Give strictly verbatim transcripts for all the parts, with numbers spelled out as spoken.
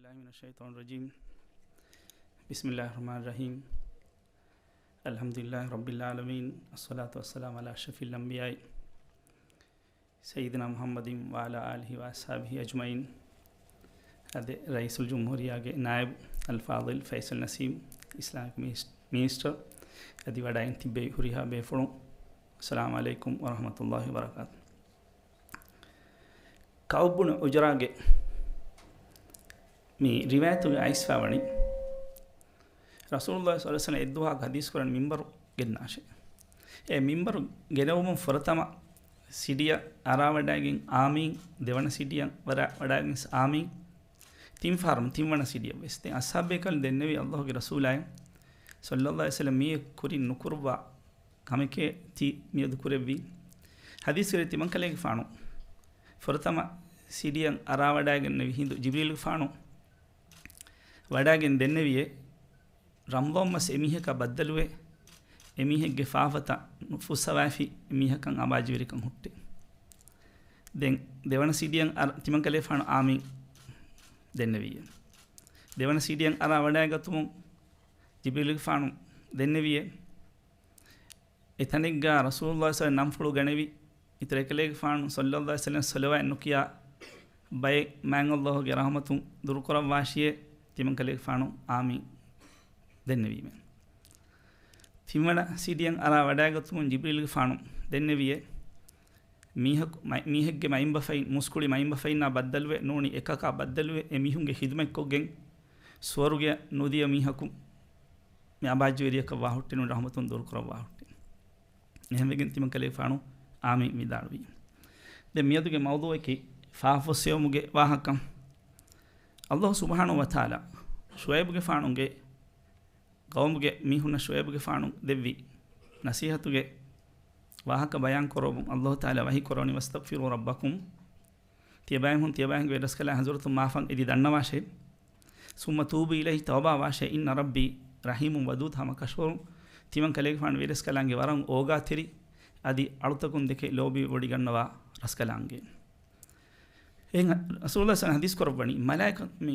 من الشيطان الرجيم. بسم الله الرحمن الرحيم. الحمد لله رب العالمين. الصلاة والسلام على أشرف الأنبياء سيدنا محمد وعلى آله وأصحابه أجمعين. އަދި ރައީސުލްޖުމްހޫރިއްޔާގެ ނާއިބު އަލްފާޟިލް ފައިސަލް ނަސީމް، އިސްލާމިކް މިނިސް-، މިނިސްޓަރ، އަދި ވަޑައިން ތިއްބެވި ހުރިހާ ބޭފުޅުން، އައްސަލާމު ޢަލައިކުމް ވަރަޙްމަތުﷲި ވަބަރަކާތު. ކަޢުބް ބުނު ޢުޖްރާގެ މި ރިވާޔަތުގައި އައިސްފައިވަނީ، ރަސޫލުﷲ ޞައްލަﷲު ޢަލައިހި ވަސައްލަމަ އެއްދުވަހަކު ޙަދީޘް ކުރަން މިންބަރު ގެންނާށޭ. އެ މިންބަރު ގެނެވުމުން ފުރަތަމަ ސިޑިއަށް އަރާވަޑައިގެން އާމީން، ދެވަނަ ސިޑިއަށް ވަރަ-، ވަޑައިގެން އާމީން، ތިން ފަހަރު ތިންވަނަ ސިޑިއަށް ވެސް. ދެން އަޞްޙާބޭކަލުން ދެންނެވީ ﷲގެ ރަސޫލާއަށް ޞައްލަﷲު ޢަލައިހި ވަސައްލަމަ މިއެއް ކުރިން ނުކުރުއްވާ ކަމެކޭ ތި މިއަދު ކުރެއްވީ. ޙަދީޘްގައި ތިމަންކަލޭގެފާނު ފުރަތަމަ ސިޑިއަށް އަރާވަޑައިގެންނެވި ހިނދު ޖިބްރީލްގެފާނު ވަޑައިގެން ދެންނެވިއޭ، ރަމްޟާން މަސް އެމީހަކާ ބައްދަލުވެ، އެމީހެއްގެ ފާފަތައް ނުފުއްސަވައިފި، އެމީހަކަށް އަބާއްޖަވެރިކަން ހުއްޓޭ. ދެން ދެވަނަ ސިޑިއަށް އަރ-، ތިމަންކަލޭފާނު އާމީން ދެންނެވިއޭ. ދެވަނަ ސިޑިއަށް އަރާ ވަޑައިގަތުމުން ޖިބްރީލުގެފާނު ދެންނެވިއޭ. އެތަނެއްގަ ރަސޫލުﷲ ޞައްލަﷲު ޢަލައިހި ވަސައްލަމަ ނަންފުޅު ގަނެވި، އިތުރު އެކަލޭގެފާނު ޞައްލަﷲު ޢަލައިހި ވަސައްލަމަ ޞަލަވާތް ނުކިޔާ ބައެއް މާތް ﷲގެ ރަޙްމަތުން ދުރުކުރައްވާށިއޭ، ތިމަންކަލޭގެފާނު އާމީން ދެންނެވީމޭ. ތިންވަނަ ސިޑިއަށް އަރާ ވަޑައިގަތުމުން ޖިބްރީލުގެފާނު ދެންނެވިއޭ، މީހަކު-، މަ-، މީހެއްގެ މައިންބަފައިން، މުސްކުޅި މައިންބަފައިންނާ ބައްދަލުވެ، ނޫނީ އެކަކާ ބައްދަލުވެ، އެ މީހުންގެ ޚިދުމަތްކޮށްގެން ސުވަރުގެއަށް ނުދިޔަ މީހަކު މި އަބާއްޖަވެރިޔަކަށް ވާ ހުއްޓެ، ނޫނީ ރަޙްމަތުން ދުރުކުރައްވާ ހުއްޓެ. އެހެންވެގެން ތިމަންކަލޭގެފާނު އާމީން ވިދާޅުވި. ދެން މިއަދުގެ މައުޟޫޢަކީ ފާފަފުއްސެވުމުގެ ވާހަކަ. ﷲ ސުބްޙާނަހޫ ވަތަޢާލާ ޝުޢައިބުގެފާނުގެ ޤައުމުގެ މީހުންނަށް ޝުޢައިބުގެފާނު ދެއްވި ނަޞީޙަތުގެ ވާހަކަ ބަޔާން ކުރައްވަމުން ﷲ ތަޢާލާ ވަޙީ ކުރައްވަނީ، "واستغفروا ربكم." ތިޔަބައިމީހުން ތިޔަބައިމީހުންގެ ވެރިރަސްކަލާ ޙަޟްރަތުން މާފަށް އެދި ދަންނަވާށޭ. "ثم توبوا إليه." ތައުބާވާށޭ. "إن ربي رحيم ودود." ހަމަ ކަށަވަރުން ތިމަން ކަލޭގެފާނު ވެރިރަސްކަލާނގެ ވަރަށް އޯގާތެރި، އަދި އަޅުތަކުން ދެކެ ލޯބިވެވޮޑިގަންނަވާ ރަސްކަލާނގެ. އެހެން ރަސޫލުﷲ ޞައްލަﷲު ޢަލައިހި ވަސައްލަމަ ޙަދީޘް ކުރައްވަނީ، މަލާއިކަ-، މި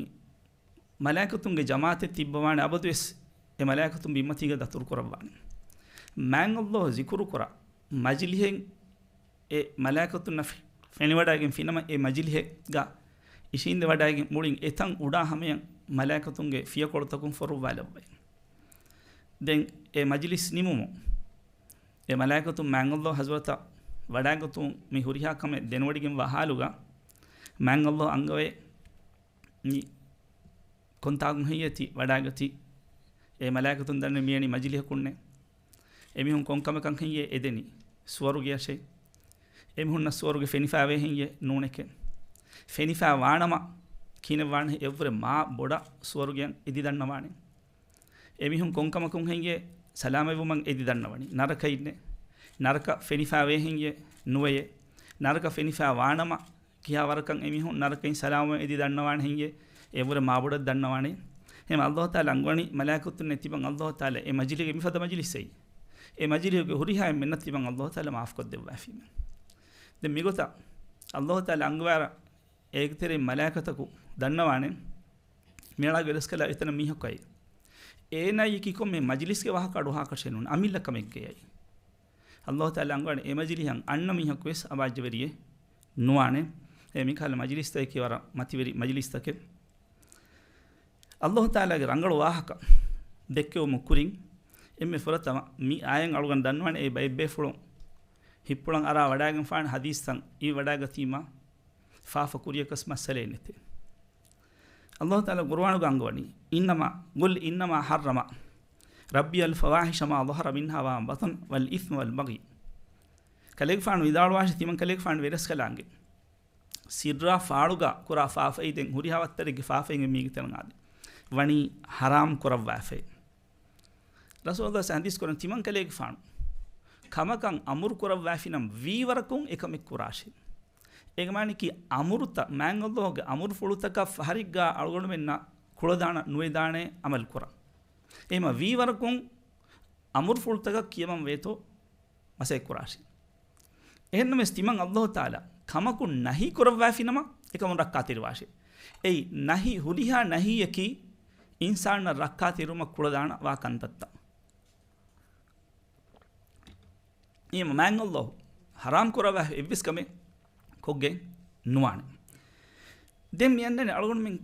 މަލާއިކަތުންގެ ޖަމާޢަތެއް ތިއްބަވާނެ، އަބަދުވެސް އެ މަލާއިކަތުން ބިންމަތީގަ ދަތުރު ކުރައްވާނެ. މާތް ﷲ ޒިކުރު ކުރާ މަޖިލިހެއް އެ މަލާއިކަތުންނަށް ފެ-، ފެނިވަޑައިގެން ފިނަމަ، އެ މަޖިލިހެއްގަ އިށީނދެވަޑައިގެން މުޅިން އެތަން އުޑާ ހަމަޔަށް މަލާއިކަތުންގެ ފިޔަކޮޅުތަކުން ފޮރުއްވާލައްވައި. ދެން އެ މަޖިލިސް ނިމުމުން، އެ މަލާއިކަތުން މާތް ﷲ ޙަޟްރަތަށް ވަޑައިގަތުމުން މި ހުރިހާ ކަމެއް ދެނެވޮޑިގެންވާ ޙާލުގަ، މާތް ﷲ އަންގަވައި މި ކޮންތާކުން ހެއްޔޭ ތި ވަޑައިގަތީ؟ އޭ މަލާއިކަތުން ދަންނަވަނީ މިއަނީ މަޖިލިހަކުންނޭ. އެމީހުން ކޮންކަމަކަށް ހެއްޔޭ އެދެނީ؟ ސުވަރުގެއަށޭ. އެމީހުންނަށް ސުވަރުގެ ފެނިފައިވޭ ހެއްޔޭ؟ ނޫނެކޭ. ފެނިފައި ވާނަމަ ކިހިނެއްވާނެ؟ އެއަށްވުރެ މާ ބޮޑަށް ސުވަރުގެއަށް އެދި ދަންނަވާނެ. އެމީހުން ކޮންކަމަކުން ހެއްޔޭ ސަލާމަތްވުމަށް އެދި ދަންނަވަނީ؟ ނަރަކައިންނޭ. ނަރަކަ ފެނިފައިވޭ ހެއްޔޭ؟ ނުވެޔޭ. ނަރަކަ ފެނިފައި ވާނަމަ ކިހާވަރަކަށް އެމީހުން ނަރަކައިން ސަލާމަތްވެ އެދި ދަންނަވާނެ ހެއްޔޭ؟ އެއަށްވުރެ މާބޮޑަށް ދަންނަވާނެ. އެހެން ﷲ ތަޢާލާ އަންގަވަނީ މަލާއިކަތުންނޭ ތިމަން ﷲ ތަޢާލާ އެ މަޖިލީގެ މިފަދަ މަޖިލިސް އެއީ. އެ މަޖިލީގެ ހުރިހާ އެންމެންނަށް ތިމަން ﷲ ތަޢާލާ މާފުކޮށްދެއްވާފީމެ. ދެން މިގޮތަށް ﷲ ތަޢާލާ އަންގަވާއިރަށް އޭގެ ތެރެއިން މަލާއިކަތަކު ދަންނަވާނެ، މިއަޅާގެ ވެރިރަސްކަލާ އެތަނަށް މީހަކު އައީ. އޭނާއަކީ ކޮންމެ މަޖިލިސްގެ ވާހަކަ އަޑުއަހާކަށޭ ނޫން، އަމިއްލަ ކަމެއްގައި އައީ. ﷲ ތަޢާލާ އަންގަވަނީ އެ މަޖިލީހަށް އަންނަ މީހަކުވެސް އަބާއްޖަވެރިއެއް ނުވާނެ. އެ މިކަހަލަ މަޖިލިސްތަކަކީ ވަރަށް މަތިވެރި މަޖިލިސްތަކެއް. ﷲ ތަޢާލާގެ ރަނގަޅު ވާހަކަ ދެއްކެވުމުގެ ކުރިން އެންމެ ފުރަތަމަ މި އާޔަތް އަޅުގަނޑު ދަންނަވަނީ އެ ބައެއް ބޭފުޅުން ހިތްޕުޅަށް އަރާ ވަޑައިގެންފާނެ ޙަދީޘްތައް އިވިވަޑައިގަތީމާ ފާފަ ކުރިޔަކަސް މައްސަލައެއް ނެތޭ. ﷲ ތަޢާލާ ޤުރުއާނުގަ އަންގަވަނީ، إنما، قل إنما حرم ربي الفواحش ما ظهر منها وما بطن والإثم والبغي. ކަލޭގެފާނު ވިދާޅުވާށޭ، ތިމަން ކަލޭގެފާނު ވެރިރަސްކަލާނގެ ސިއްރާ ފާޅުގަ ކުރާ ފާފައި ދެން ހުރިހާ ވައްތަރެއްގެ ފާފައިން މީގެ ތެރެއިން އާދެ ވަނީ ޙަރާމް ކުރައްވާފައި. ރަސޫލުﷲ ޙަދީޘް ކުރަން ތިމަން ކަލޭގެފާނު ކަމަކަށް އަމުރު ކުރައްވާފިނަމަ ވީވަރަކުން އެކަމެއް ކުރާށޭ. އޭގެ މާނައަކީ އަމުރުތައް، މާތް ﷲގެ އަމުރުފުޅުތަކަށް ފަހަރެއްގަ އަޅުގަނޑުމެންނަށް ކުޅަދާނަ ނުވެދާނެ ޢަމަލު ކުރަން. އެހެންމަ ވީވަރަކުން އަމުރުފުޅުތަކަށް ކިޔަމަން ވޭތޯ މަސައްކަތް ކުރާށޭ. އެހެންނަމަވެސް ތިމަން ﷲ ތަޢާލާ ކަމަކުން ނަހީ ކުރައްވާފިނަމަ، އެކަމުން ރައްކާތެރިވާށޭ. އެއީ ނަހީ، ހުރިހާ ނަހީއަކީ އިންސާނަށް ރައްކާތެރިވުމަށް ކުޅަދާނަ ވާ ކަންތައްތައް. އެހެންވީމަ މާތް ﷲ ޙަރާމް ކުރައްވާ އެއްވެސް ކަމެއް ކޮށްގެން ނުވާނެ. ދެން މި އަންނަނީ އަޅުގަނޑުމެން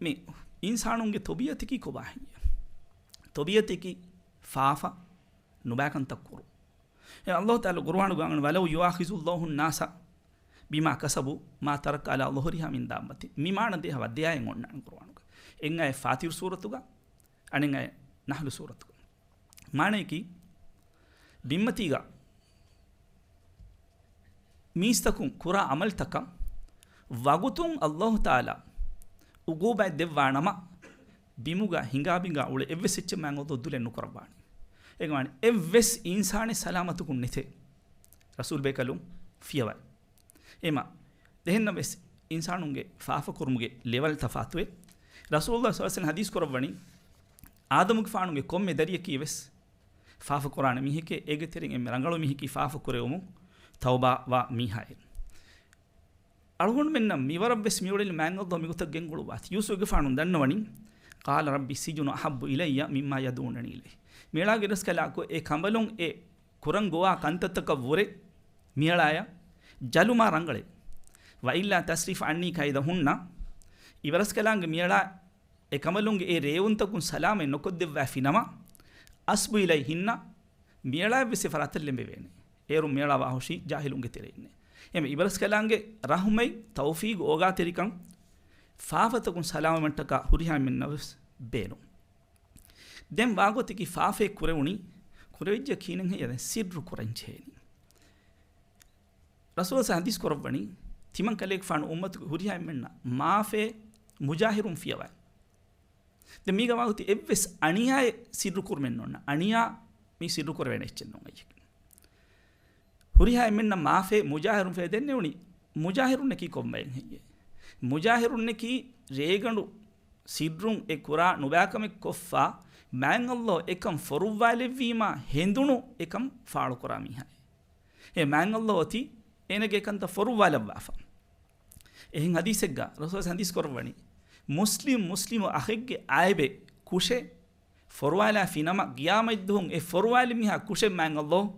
މި އިންސާނުންގެ ތޮބިއަތަކީ ކޮބާ ހެއްޔޭ؟ ތޮބިއަތަކީ ފާފަ ނުބައިކަންތައް ކުރުން. އެ ﷲ ތަޢާލާ ޤުރުއާނުގަ އަންނަ، "ولو يؤاخذ الله الناس بما كسبوا ما ترك على ظهورها من دابة." މި މާނަ ދޭހަވާ ދެއައެއް އޮންނާނެ ޤުރުއާނުގަ. އެއްއައެއް ފާތިރު ސޫރަތުގަ، އަނެއްއައެއް ނަޙްލު ސޫރަތުގަ. މާނަޔަކީ، ބިންމަތީގަ މީސްތަކުން ކުރާ ޢަމަލްތަކަށް ވަގުތުން ﷲ ތަޢާލާ ޢުޤޫބާތް ދެއްވާނަމަ، ބިމުގަ ހިނގާބިނގާ އުޅޭ އެއްވެސް އެއްޗެއް މާތް ﷲ ދުލެއް ނުކުރައްވާނެ. އޭގެ މާނަ އެއްވެސް އިންސާނެއް ސަލާމަތަކުން ނެތޭ. ރަސޫލް ބޭކަލުން ފިޔަވައި. އެމަ އެހެންނަމަވެސް އިންސާނުންގެ ފާފަކުރުމުގެ ލެވަލް ތަފާތުވޭ. ރަސޫލުﷲ ޞައްލަﷲ ޢަލައިހި ވަސައްލަމަ ޙަދީޘް ކުރައްވަނީ، އާދަމުގެފާނުގެ ކޮންމެ ދަރިޔަކީ ވެސް ފާފަކުރާނެ މީހެކޭ، އޭގެ ތެރެއިން އެންމެ ރަނގަޅު މީހަކީ ފާފަ ކުރެވުމުން ތައުބާވާ މީހާއޭ. އަޅުގަނޑުމެންނަށް މިވަރަށް ވެސް މިއުޅެނީ މާތް ﷲ މިގޮތަށް ގެންގުޅުއްވާތީ. ޔޫސުފްގެފާނު ދަންނަވަނީ، "قال رب السجن أحب إلي مما يدعونني إليه." މިއަޅާގެ އިރަސްކަލާކޮ އެ ކަނބަލުން އެ ކުރަން ގޮވާ ކަންތައްތަކަށް ވުރެ މިއަޅާޔަށް ޖަލު މާ ރަނގަޅޭ. "وإلا تصرف عني كيدهن." އިރަސްކަލާނގެ މިއަޅާ އެ ކަނބަލުންގެ އެ ރޭވުންތަކުން ސަލާމަތް ނުކޮށްދެއްވާފިނަމަ، "أصب إليهن." މިއަޅާއަށްވެސް އެ ފަރާތަށް ލެނބެވޭނެ. އޭރު މިއަޅާ ވާހުށީ ޖާހިލުންގެ ތެރެއިންނޭ. އެމަ އިރަސްކަލާނގެ ރަޙުމަތް، ތައުފީގު، އޯގާތެރިކަން، ފާފަތަކުން ސަލާމަތްވުމަށްޓަކާ ހުރިހާ އެންމެންނަށްވެސް ބޭނުން. ދެން ވާގޮތަކީ ފާފައެއް ކުރެވުނީ، ކުރެވިއްޖެ ކިހިނެއް ހެއްޔޭ؟ ދެން ސިއްރު ކުރަން ޖެހޭނީ. ރަސޫލު ޙަދީޘް ކުރައްވަނީ، ތިމަން ކަލޭގެފާނު އުއްމަތުގެ ހުރިހާ އެންމެންނަށް މާފައެއް މުޖާހިރުން ފިޔަވައި. ދެން މީގަ ވާގޮތީ އެއްވެސް އަނިޔާއެއް ސިއްރު ކުރުމެއް ނޯންނާ. އަނިޔާ މީ ސިއްރު ކުރެވޭނެ އެއްޗެއް ނޫން އެއްޗެއް. ހުރިހާ އެންމެންނަށް މާފައެއް މުޖާހިރުން ފިޔަވައި. ދެންނެވުނީ މުޖާހިރުންނަކީ ކޮންބައެއް ހެއްޔޭ؟ މުޖާހިރުންނަކީ ރޭގަނޑު ސިއްރުން އެ ކުރާ ނުބައިކަމެއް ކޮށްފަ، މާތް ﷲ އެކަން ފޮރުއްވާލެއްވީމާ ހެނދުނު އެކަން ފާޅުކުރާ މީހާއޭ. އެ މާތް ﷲ އޮތީ އޭނަގެ ކަންތައް ފޮރުއްވާލައްވާފަ. އެހެން ޙަދީޘެއްގަ ރަސޫލު ޙަދީޘް ކުރައްވަނީ، މުސްލިމް މުސްލިމު އަޚެއްގެ އައިބެއް ކުށެއް ފޮރުވާލާފިނަމަ، ޤިޔާމަތްދުވަހު އެ ފޮރުވާލި މީހާ ކުށެއް މާތް ﷲ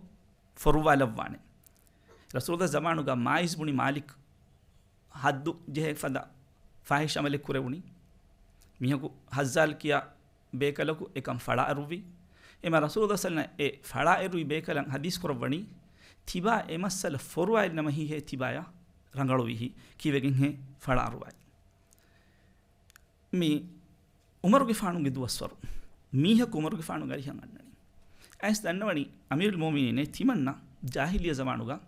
ފޮރުއްވާލައްވާނެ. ރަސޫލު ޒަމާނުގަ މާޢިޒް ބުނި މާލިކް ޙައްދު ޖެހޭ ފަދަ ފާޙިޝް ޢަމަލެއް ކުރެވުނީ. މީހަކު ހައްޒާލް ކިޔާ ބޭކަލަކު އެކަން ފަޅާއެރުއްވި. އެމަ ރަސޫލު ޞައްލަﷲ ޢަލައިހި ވަސައްލަމަ އެ ފަޅާއެރުވި ބޭކަލަށް ޙަދީޘް ކުރައްވަނީ، ތިބާ އެ މައްސަލަ ފޮރުވާލިނަމަ ހިތްހޭ ތިބާޔަށް ރަނގަޅުވީހި، ކީއްވެގެންހޭ ފަޅާއެރުވާލީ. މި ޢުމަރުގެފާނުގެ ދުވަސްވަރު މީހަކު ޢުމަރުގެފާނުގެ އަރިހަށް އަންނަނީ. އައިސް ދަންނަވަނީ އަމީރުލް މުއުމިނީން ތިމަންނަ ޖާހިލިއްޔަ ޒަމާނުގަ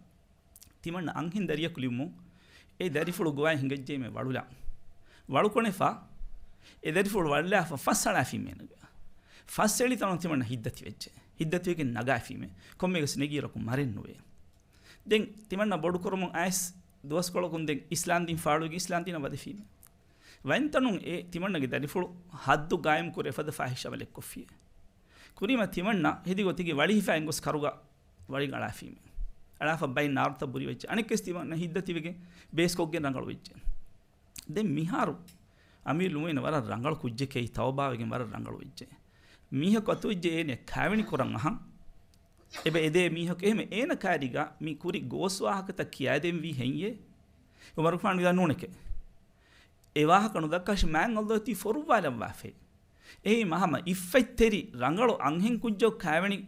ތިމަންނަ އަންހެން ދަރިޔަކު ލިބުމުން އެ ދަރިފުޅު ގޮވައި ހިނގައްޖެއިމެ ވަޅުލާ. ވަޅުކޮނެފަ އެ ދަރިފުޅު ވަޅުލާފަ ފަސް އަޅާފީމޭ ނަގާ. ފަސް އެޅި ތަނުން ތިމަންނަ ހިތްދަތިވެއްޖެ. ހިތްދަތިވެގެން ނަގާފީމޭ. ކޮންމެގަސް ނެގިއިރަކު މަރެއްނުވޭ. ދެން ތިމަންނަ ބޮޑުކުރުމުން އައިސް ދުވަސްކޮޅަކުން ދެން އިސްލާމްދީން ފާޅުވެގެން އިސްލާމްދީނަށް ވަދެފީމޭ. ވައިންތަނުން އެ ތިމަންނަގެ ދަރިފުޅު ޙައްދު ޤާއިމް ކުރެ ފަދަ ފާޙިޝް ޢަމަލެއް ކޮށްފިއޭ. ކުރީމަ ތިމަންނަ ހެދި ގޮތެއްގެ ވަޅި ހިފައިން ގޮސް ކަރުގަ ވަޅިން އަޅާފީމެ. އަޅާފަ ބައިން ނާރުތައް ބުރިވެއްޖެ. އަނެއްކަސް ތިމަންނަ ހިތްދަތިވެގެން ބޭސްކޮށްގެން ރަނގަޅުވެއްޖެ. ދެން މިހާރު އަމީރުލް މުއުމިނީން ވަރަށް ރަނގަޅު ކުއްޖެކޭ ތައުބާވެގެން ވަރަށް ރަނގަޅުވެއްޖެ. މީހަކު އަތުވެއްޖެ އޭނެ ކާވެނި ކުރަން އަހަން. އެބަ އެދޭ މީހަކު އެހެމެ އޭނަ ކާރިގަ މި ކުރި ގޯސް ވާހަކަތައް ކިޔާދެންވީ ހެއްޔޭ؟ ޢުމަރުގެފާނު ވިދާ ނޫނެކޭ. އެ ވާހަކަ ނުދައްކާށި މާތް ﷲ އޮތީ ފޮރުއްވާލައްވާފައި. އެހީމަ ހަމަ އިއްފަތްތެރި ރަނގަޅު އަންހެން ކުއްޖަކު ކާވެނި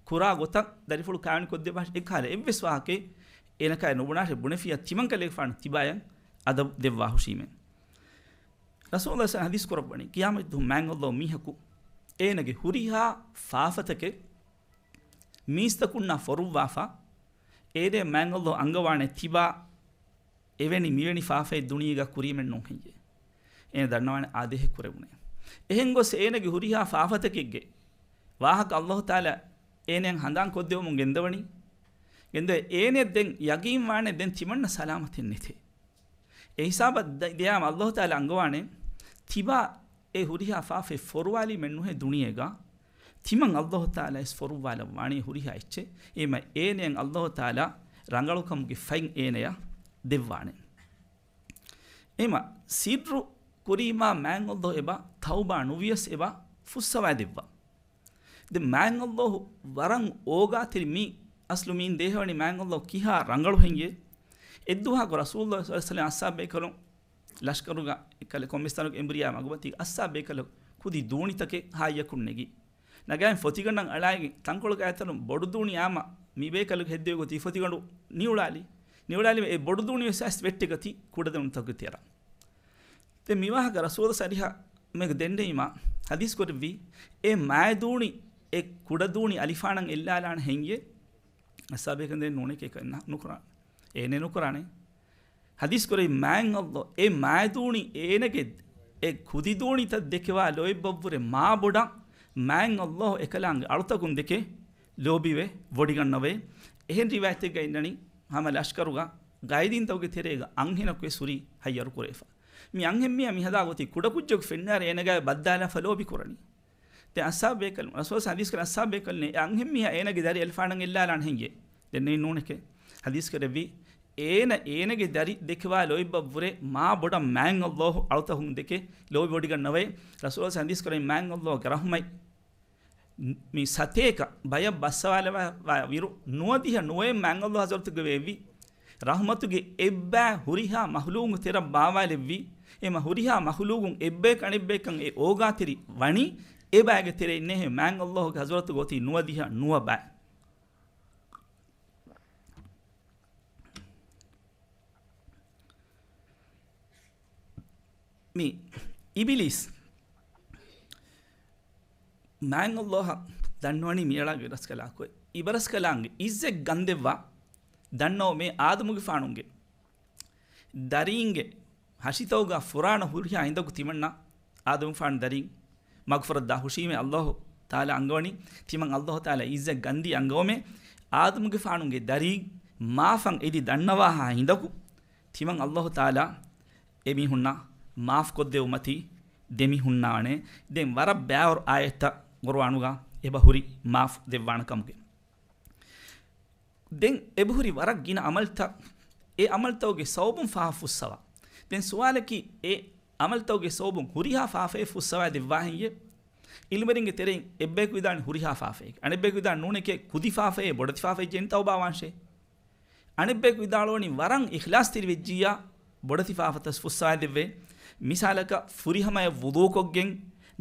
ކުރާ ގޮތަށް ދަރިފުޅު ކާވެނި ކޮށްދެއްވާށި އެކަހަލަ އެއްވެސް ވާހަކައެއް އޭނަކާއި ނުބުނާށޭ ބުނެފިއްޔާ ތިމަން ކަލޭގެފާނު ތިބާޔަށް އަދަބު ދެއްވާހުށީމޭ. ރަސޫލު ޙަދީޘް ކުރައްވަނީ ޤިޔާމަތްދުވަހު މާތް ﷲ މީހަކު އޭނަގެ ހުރިހާ ފާފަތަކެއް މީސްތަކުންނާ ފޮރުއްވާފަ އޭރޭ މާތް ﷲ އަންގަވާނެ ތިބާ އެވެނި މިވެނި ފާފައެއް ދުނިޔޭގަ ކުރީމެއް ނޫން ހެއްޔޭ؟ އޭނަ ދަންނަވާނެ އާދޭހެއް ކުރެވުނޭ. އެހެން ގޮސް އޭނަގެ ހުރިހާ ފާފަތަކެއްގެ ވާހަކަ ﷲ ތަޢާލާ އޭނައަށް ހަނދާން ކޮށްދެވުމުން ގެންދަވަނީ. ގެންދަވެ އޭނައަށް ދެން ޔަގީން ވާނެ ދެން ތިމަންނަ ސަލާމަތެއް ނެތޭ. އެ ހިސާބަށް ދަ-، ދިޔާމަ ﷲ ތަޢާލާ އަންގަވާނެ ތިބާ އެ ހުރިހާ ފާފައެއް ފޮރުވާލީމެއް ނުހޭ ދުނިޔޭގަ. ތިމަން ﷲ ތަޢާލާ އެސް ފޮރުއްވާލައްވާނީ ހުރިހާ އެއްޗެއް. އެހެމަ އޭނައަށް ﷲ ތަޢާލާ ރަނގަޅުކަމުގެ ފަތް އޭނަޔަށް ދެއްވާނެ. އެމަ ސިއްރު ކުރީމާ މާތް ﷲ އެބަ ތައުބާ ނުވިޔަސް އެބަ ފުއްސަވާ ދެއްވާ. ދެ މާތް ﷲ ވަރަށް އޯގާތެރި މީ އަސްލު މީން ދޭހަވަނީ މާތް ﷲ ކިހާ ރަނގަޅު ހެން އެ. އެއްދުވަހަކު ރަސޫލު ޞައްލަﷲ ޢަލައިހި ވަސައްލަމަ އަސްހާބޭކަލުން ލަޝްކަރުގަ އެކަލެ ކޮންމެސް ތަނަކު އެނބުރިޔާ މަގުބަތީ އަސްހާބޭކަލު ކުދި ދޫނިތަކެއް ހާއްޔަކުން ނެގި. ނަގާއިން ފޮތިގަނޑަށް އަޅާއިގެން ތަންކޮޅުގައިތަނު ބޮޑު ދޫނި އާމަ މިބޭކަލުގެ ހެއްދެވި ގޮތީ ފޮތިގަނޑު ނިއުޅާލި. ނިއުޅާލި އެ ބޮޑު ދޫނި ވެސް އައިސް ވެއްޓިގަތީ ކުޑަ ދޫނިތަކުގެ ތެރަށް. ދެ މިވާހަކަ ރަސޫލު ޞައްލަﷲ ޢަލައިހި ވަސައްލަމަ ދެންނެވީމާ ޙަދީޘް ކުރެއްވީ، އެ މާތް ދޫނި އެ ކުޑަ ދޫނި އަލިފާނަށް އެއްލާލާނެ ހެން އެ. އަސްހާބޭކަލުން ދެން ނޫނެކޭ ނުކުރާނެ. އޭނެ ނުކުރާނެ. ޙަދީޘް ކުރެއްވި މާތް ﷲ އެ މާތް ދޫނި އޭނަގެ އެ ކުދި ދޫނިތައް ދެކެވާ ލޯތްބަށްވުރެ މާ ބޮޑަށް މާތް ﷲ އެކަލާނގެ އަޅުތަކުން ދެކެ ލޯބިވެ ވޮޑިގަންނަވައޭ. އެހެން ރިވާޔަތެއްގަ އިންނަނީ ހަމަ ލަޝްކަރުގަ ގައިދީންތަކުގެ ތެރޭގަ އަންހެނަކު ވެސް ހުރީ ހައްޔަރު ކުރެވިފަ. މި އަންހެންމީހާ މި ހަދާ ގޮތީ ކުޑަކުއްޖަކު ފެންނާރެ އޭނަގައި ބައްދާލާފަ ލޯބި ކުރަނީ. ދެން އަސްހާބޭކަލުން، ރަސޫލު ޙަދީޘް ކުރެއްވި އަސްހާބޭކަލުން އެ އަންހެންމީހާ އޭނަގެ ދަރި އަލިފާނަށް އެއްލާލާނެ ހެން އެ. ދެންނެވީ ނޫނެކޭ. ޙަދީޘް ކުރެއްވީ، އޭނަ އޭނަގެ ދަރި ދެކެވާ ލޯތްބަށްވުރެ މާ ބޮޑަށް މާތް ﷲ އަޅުތަކުން ދެކެ ލޯބި ވޮޑިގަންނަވައޭ. ރަސޫލު ޙަދީޘް ކުރެއްވީ މާތް ﷲ ގެ ރަޙުމަތް މި ސަތޭކަ ބަޔަށް ބައްސަވާލަވާ ވިރު ނުވަދިހަ ނުވައެއް މާތް ﷲ ޙަޟްރަތުގެ ވެއްވި ރަޙުމަތުގެ އެއްބައި ހުރިހާ މަޚްލޫގު ތެރަށް ބާވާލެއްވި. އެމަ ހުރިހާ މަޚްލޫގުން އެއްބަޔަކަށް އަނެއްބަޔަކަށް އެ އޯގާތެރި ވަނީ އެބައިގެ ތެރެއިންނޭހެ މާތް ﷲ ގެ ޙަޟްރަތުގަ އޮތީ ނުވަދިހަ ނުވަ ބައި. މި އިބިލީސް މާތް ﷲ އަށް ދަންނަވަނީ މިއަޅާގެ ރަސްކަލާކޮއެ. އިބަރަސްކަލާނގެ އިއްޒަތް ގަންދެއްވާ ދަންނަވަމޭ އާދަމުގެފާނުގެ ދަރީންގެ ހަށިތައުގަ ފުރާނަ ހުރިހާ ހިނދަކު ތިމަންނަ އާދަމުފާނު ދަރީން މަގުފުރައްދާ ހުށީމޭ ﷲ ތަޢާލާ އަންގަވަނީ. ތިމަން ﷲ ތަޢާލާ އިއްޒަތް ގަންދީ އަންގަވަމޭ އާދަމުގެފާނުގެ ދަރީން މާފަށް އެދި ދަންނަވާހާ ހިނދަކު ތިމަން ﷲ ތަޢާލާ އެމީހުންނަށް މާފް ކޮށްދެއްވުމަތީ ދެމިހުންނާނެ. ދެން ވަރަށް ބައިވަރު އާޔަތްތައް ޤުރުއާނުގަ އެބަހުރި މާފް ދެއްވާނެ ކަމުގެ. ދެން އެބަހުރި ވަރަށް ގިނަ އަމަލްތައް، އެ އަމަލްތަކުގެ ސަބަބުން ފާފަ ފުއްސަވާ. ދެން ސުވާލަކީ، އެ އަމަލްތަކުގެ ސަބަބުން ހުރިހާ ފާފައެއް ފުއްސަވާ ދެއްވާހެން އެ؟ ޢިލްމުވެރިންގެ ތެރެއިން އެއްބަޔަކު ވިދާނެ ހުރިހާ ފާފައެއް، އަނެއްބަޔަކު ވިދާނެ ނޫނެކޭ ކުދި ފާފައެއް ބޮޑެތި ފާފައެއް ޖެން ތައުބާވާންށޭ. އަނެއްބަޔަކު ވިދާޅުވަނީ ވަރަށް އިޚްލާޞްތެރި ވެއްޖިއްޔާ ބޮޑެތި ފާފަތައް ފުއްސަވާ ދެއްވޭ. މިސާލަކަށް ފުރިހަމަޔަށް ވުޟޫކޮށްގެން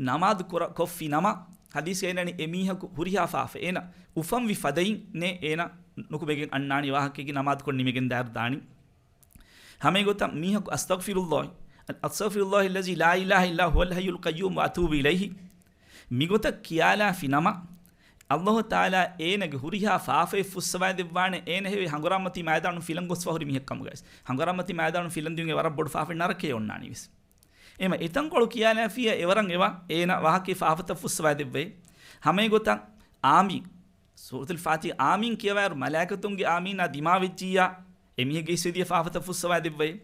ނަމާދު ކުރ-، ކޮށްފި ނަމަ، ޙަދީޘްގައި އިންނަނީ އެމީހަކު ހުރިހާ ފާފަ އޭނަ އުފަންވި ފަދައިން ނޭ އޭނަ ނުކުމެގެން އަންނާނީ ވާހަކައިގެ ނަމާދުކޮށް ނިމިގެން ދާއިރު ދާނީ. ހަމައެގޮތަށް މީހަކު أستغفر الله، أستغفر الله الذي لا إله إلا هو الحي القيوم وأتوب إليه މިގޮތަށް ކިޔާލާފި ނަމަ، ﷲ ތަޢާލާ އޭނަގެ ހުރިހާ ފާފައެއް ފުއްސަވާ ދެއްވާނެ، އޭނަ ހެވި ހަނގުރާމަތީ މައިދާނު ފިލަން ގޮސްފަ ހުރި މީހެއް ކަމުގައި. ހަނގުރާމަތީ މައިދާނު ފިލަން ދިޔުން އެ ވަރަށް ބޮޑު ފާފައެއް ނަރަކަޔަށް އޮންނާނީ ވެސް. އެމަ އެތަންކޮޅު ކިޔާލާފިޔާ އެވަރަށް އެވަ އޭނަ ވާހަކައި ފާފަތައް ފުއްސަވާ ދެއްވޭ. ހަމައެގޮތަށް އާމީން. ސޫރަތުލް ފާތިޙާ އާމީން ކިޔަވާއިރު މަލާއިކަތުންގެ އާމީނާ ދިމާވެއްޖިއްޔާ އެމީހެއްގެ އިސްވެދިޔަ ފާފަތައް ފުއްސަވާ ދެއްވައި.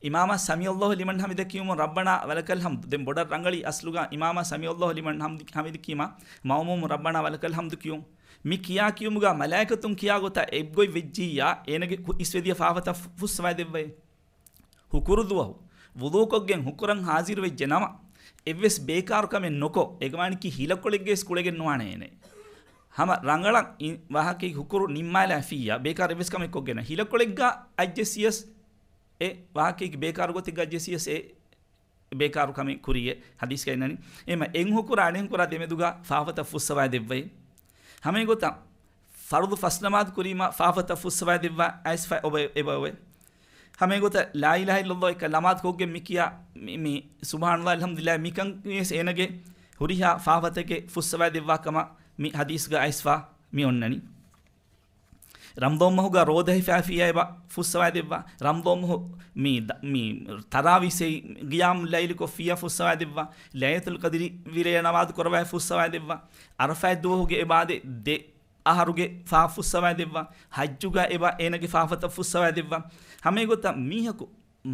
އިމާމާ سمع الله لمن حمده ކިޔުމުން ރައްބަނާ ވަލަކަލް ޙަމްދު. ދެން ބޮޑަށް ރަނގަޅީ އަސްލުގަ އިމާމާ سمع الله لمن حمده، ޙަމިދު ކީމާ، މައުމޫމުން ރައްބަނާ ވަލަކަލް ޙަމްދު ކިޔުން. މި ކިޔާ ކިޔުމުގަ މަލާއިކަތުން ކިޔާ ގޮތަށް އެއްގޮތް ވެއްޖިއްޔާ އޭނަގެ ކު-، އިސްވެދިޔަ ފާފަތައް ފު-، ފުއްސަވާ ދެއްވައި. ހުކުރު ދުވަހު ވުޟޫކޮށްގެން ހުކުރަން ހާޒިރު ވެއްޖެ ނަމަ، އެއްވެސް ބޭކާރު ކަމެއް ނުކޮށް، އެގަމާނަކީ ހިލަކޮޅެއްގެ ވެސް ކުޅެގެން ނުވާނެ އޭނަ. ހަމަ ރަނގަޅަށް އި-، ވާހަކައިގެ ހުކުރު ނިންމާލާފިއްޔާ، ބޭކާރު އެއްވެސް ކަމެއް ކޮށްގެން ނަ، ހިލަކޮޅެއްގަ އައްޖެސިޔަސް އެ ވާހަކައިގެ ބޭކާރު ގޮތެއްގަ އައްޖެސިޔަސް އެ ބޭކާރު ކަމެއް ކުރިޔެ ޙަދީޘްގައި އިންނަނީ. އެމަ އެއް ހުކުރާ އަނެއް ހުކުރާ ދެމެދުގަ ފާފަތައް ފުއްސަވާ ދެއްވައި. ހަމައެގޮތަށް ފަރުޟު ފަސް ނަމާދު ކުރީމަ ފާފަތައް ފުއްސަވާ ދެއްވާ އައިސްފަ އޮބެ-، އެބައޮވެ. ހަމައެގޮތަށް ލާ އިލާހަ އިއްލައްލާހު އެކަ ނަމާދު ކޮށްގެން މި ކިޔާ މި، މި ސުބްޙާނައްލާހި އަލްޙަމްދުލިއްލާހި މިކަން ވެސް އޭނަގެ ހުރިހާ ފާފަތަކެއް ފުއްސަވާ ދެއްވާ ކަމަށް މި ޙަދީޘްގަ އައިސްފަ މި އޮންނަނީ. ރަމަޟާން މަހުގަ ރޯދަ ހިފާފިޔާ އެބަ ފުއްސަވާ ދެއްވާ. ރަމަޟާން މަހު މި ދަ-، މި ތަރާވީހް ސަތޭކަ ޤިޔާމު ލައިލު ކޮށްފިޔާ ފުއްސަވާ ދެއްވާ. ލައިލަތުލް ޤަދްރި ވިރޭ ނަމާދު ކުރަވާ ފުއްސަވާ ދެއްވާ. ޢަރަފާތް ދުވަހުގެ އެ ބާދެ ދެ އަހަރުގެ ފާފަ ފުއްސަވާ ދެއްވާ. ޙައްޖުގަ އެބަ އޭނަގެ ފާފަތައް ފުއްސަވާ ދެއްވާ. ހަމައެގޮތަށް މީހަކު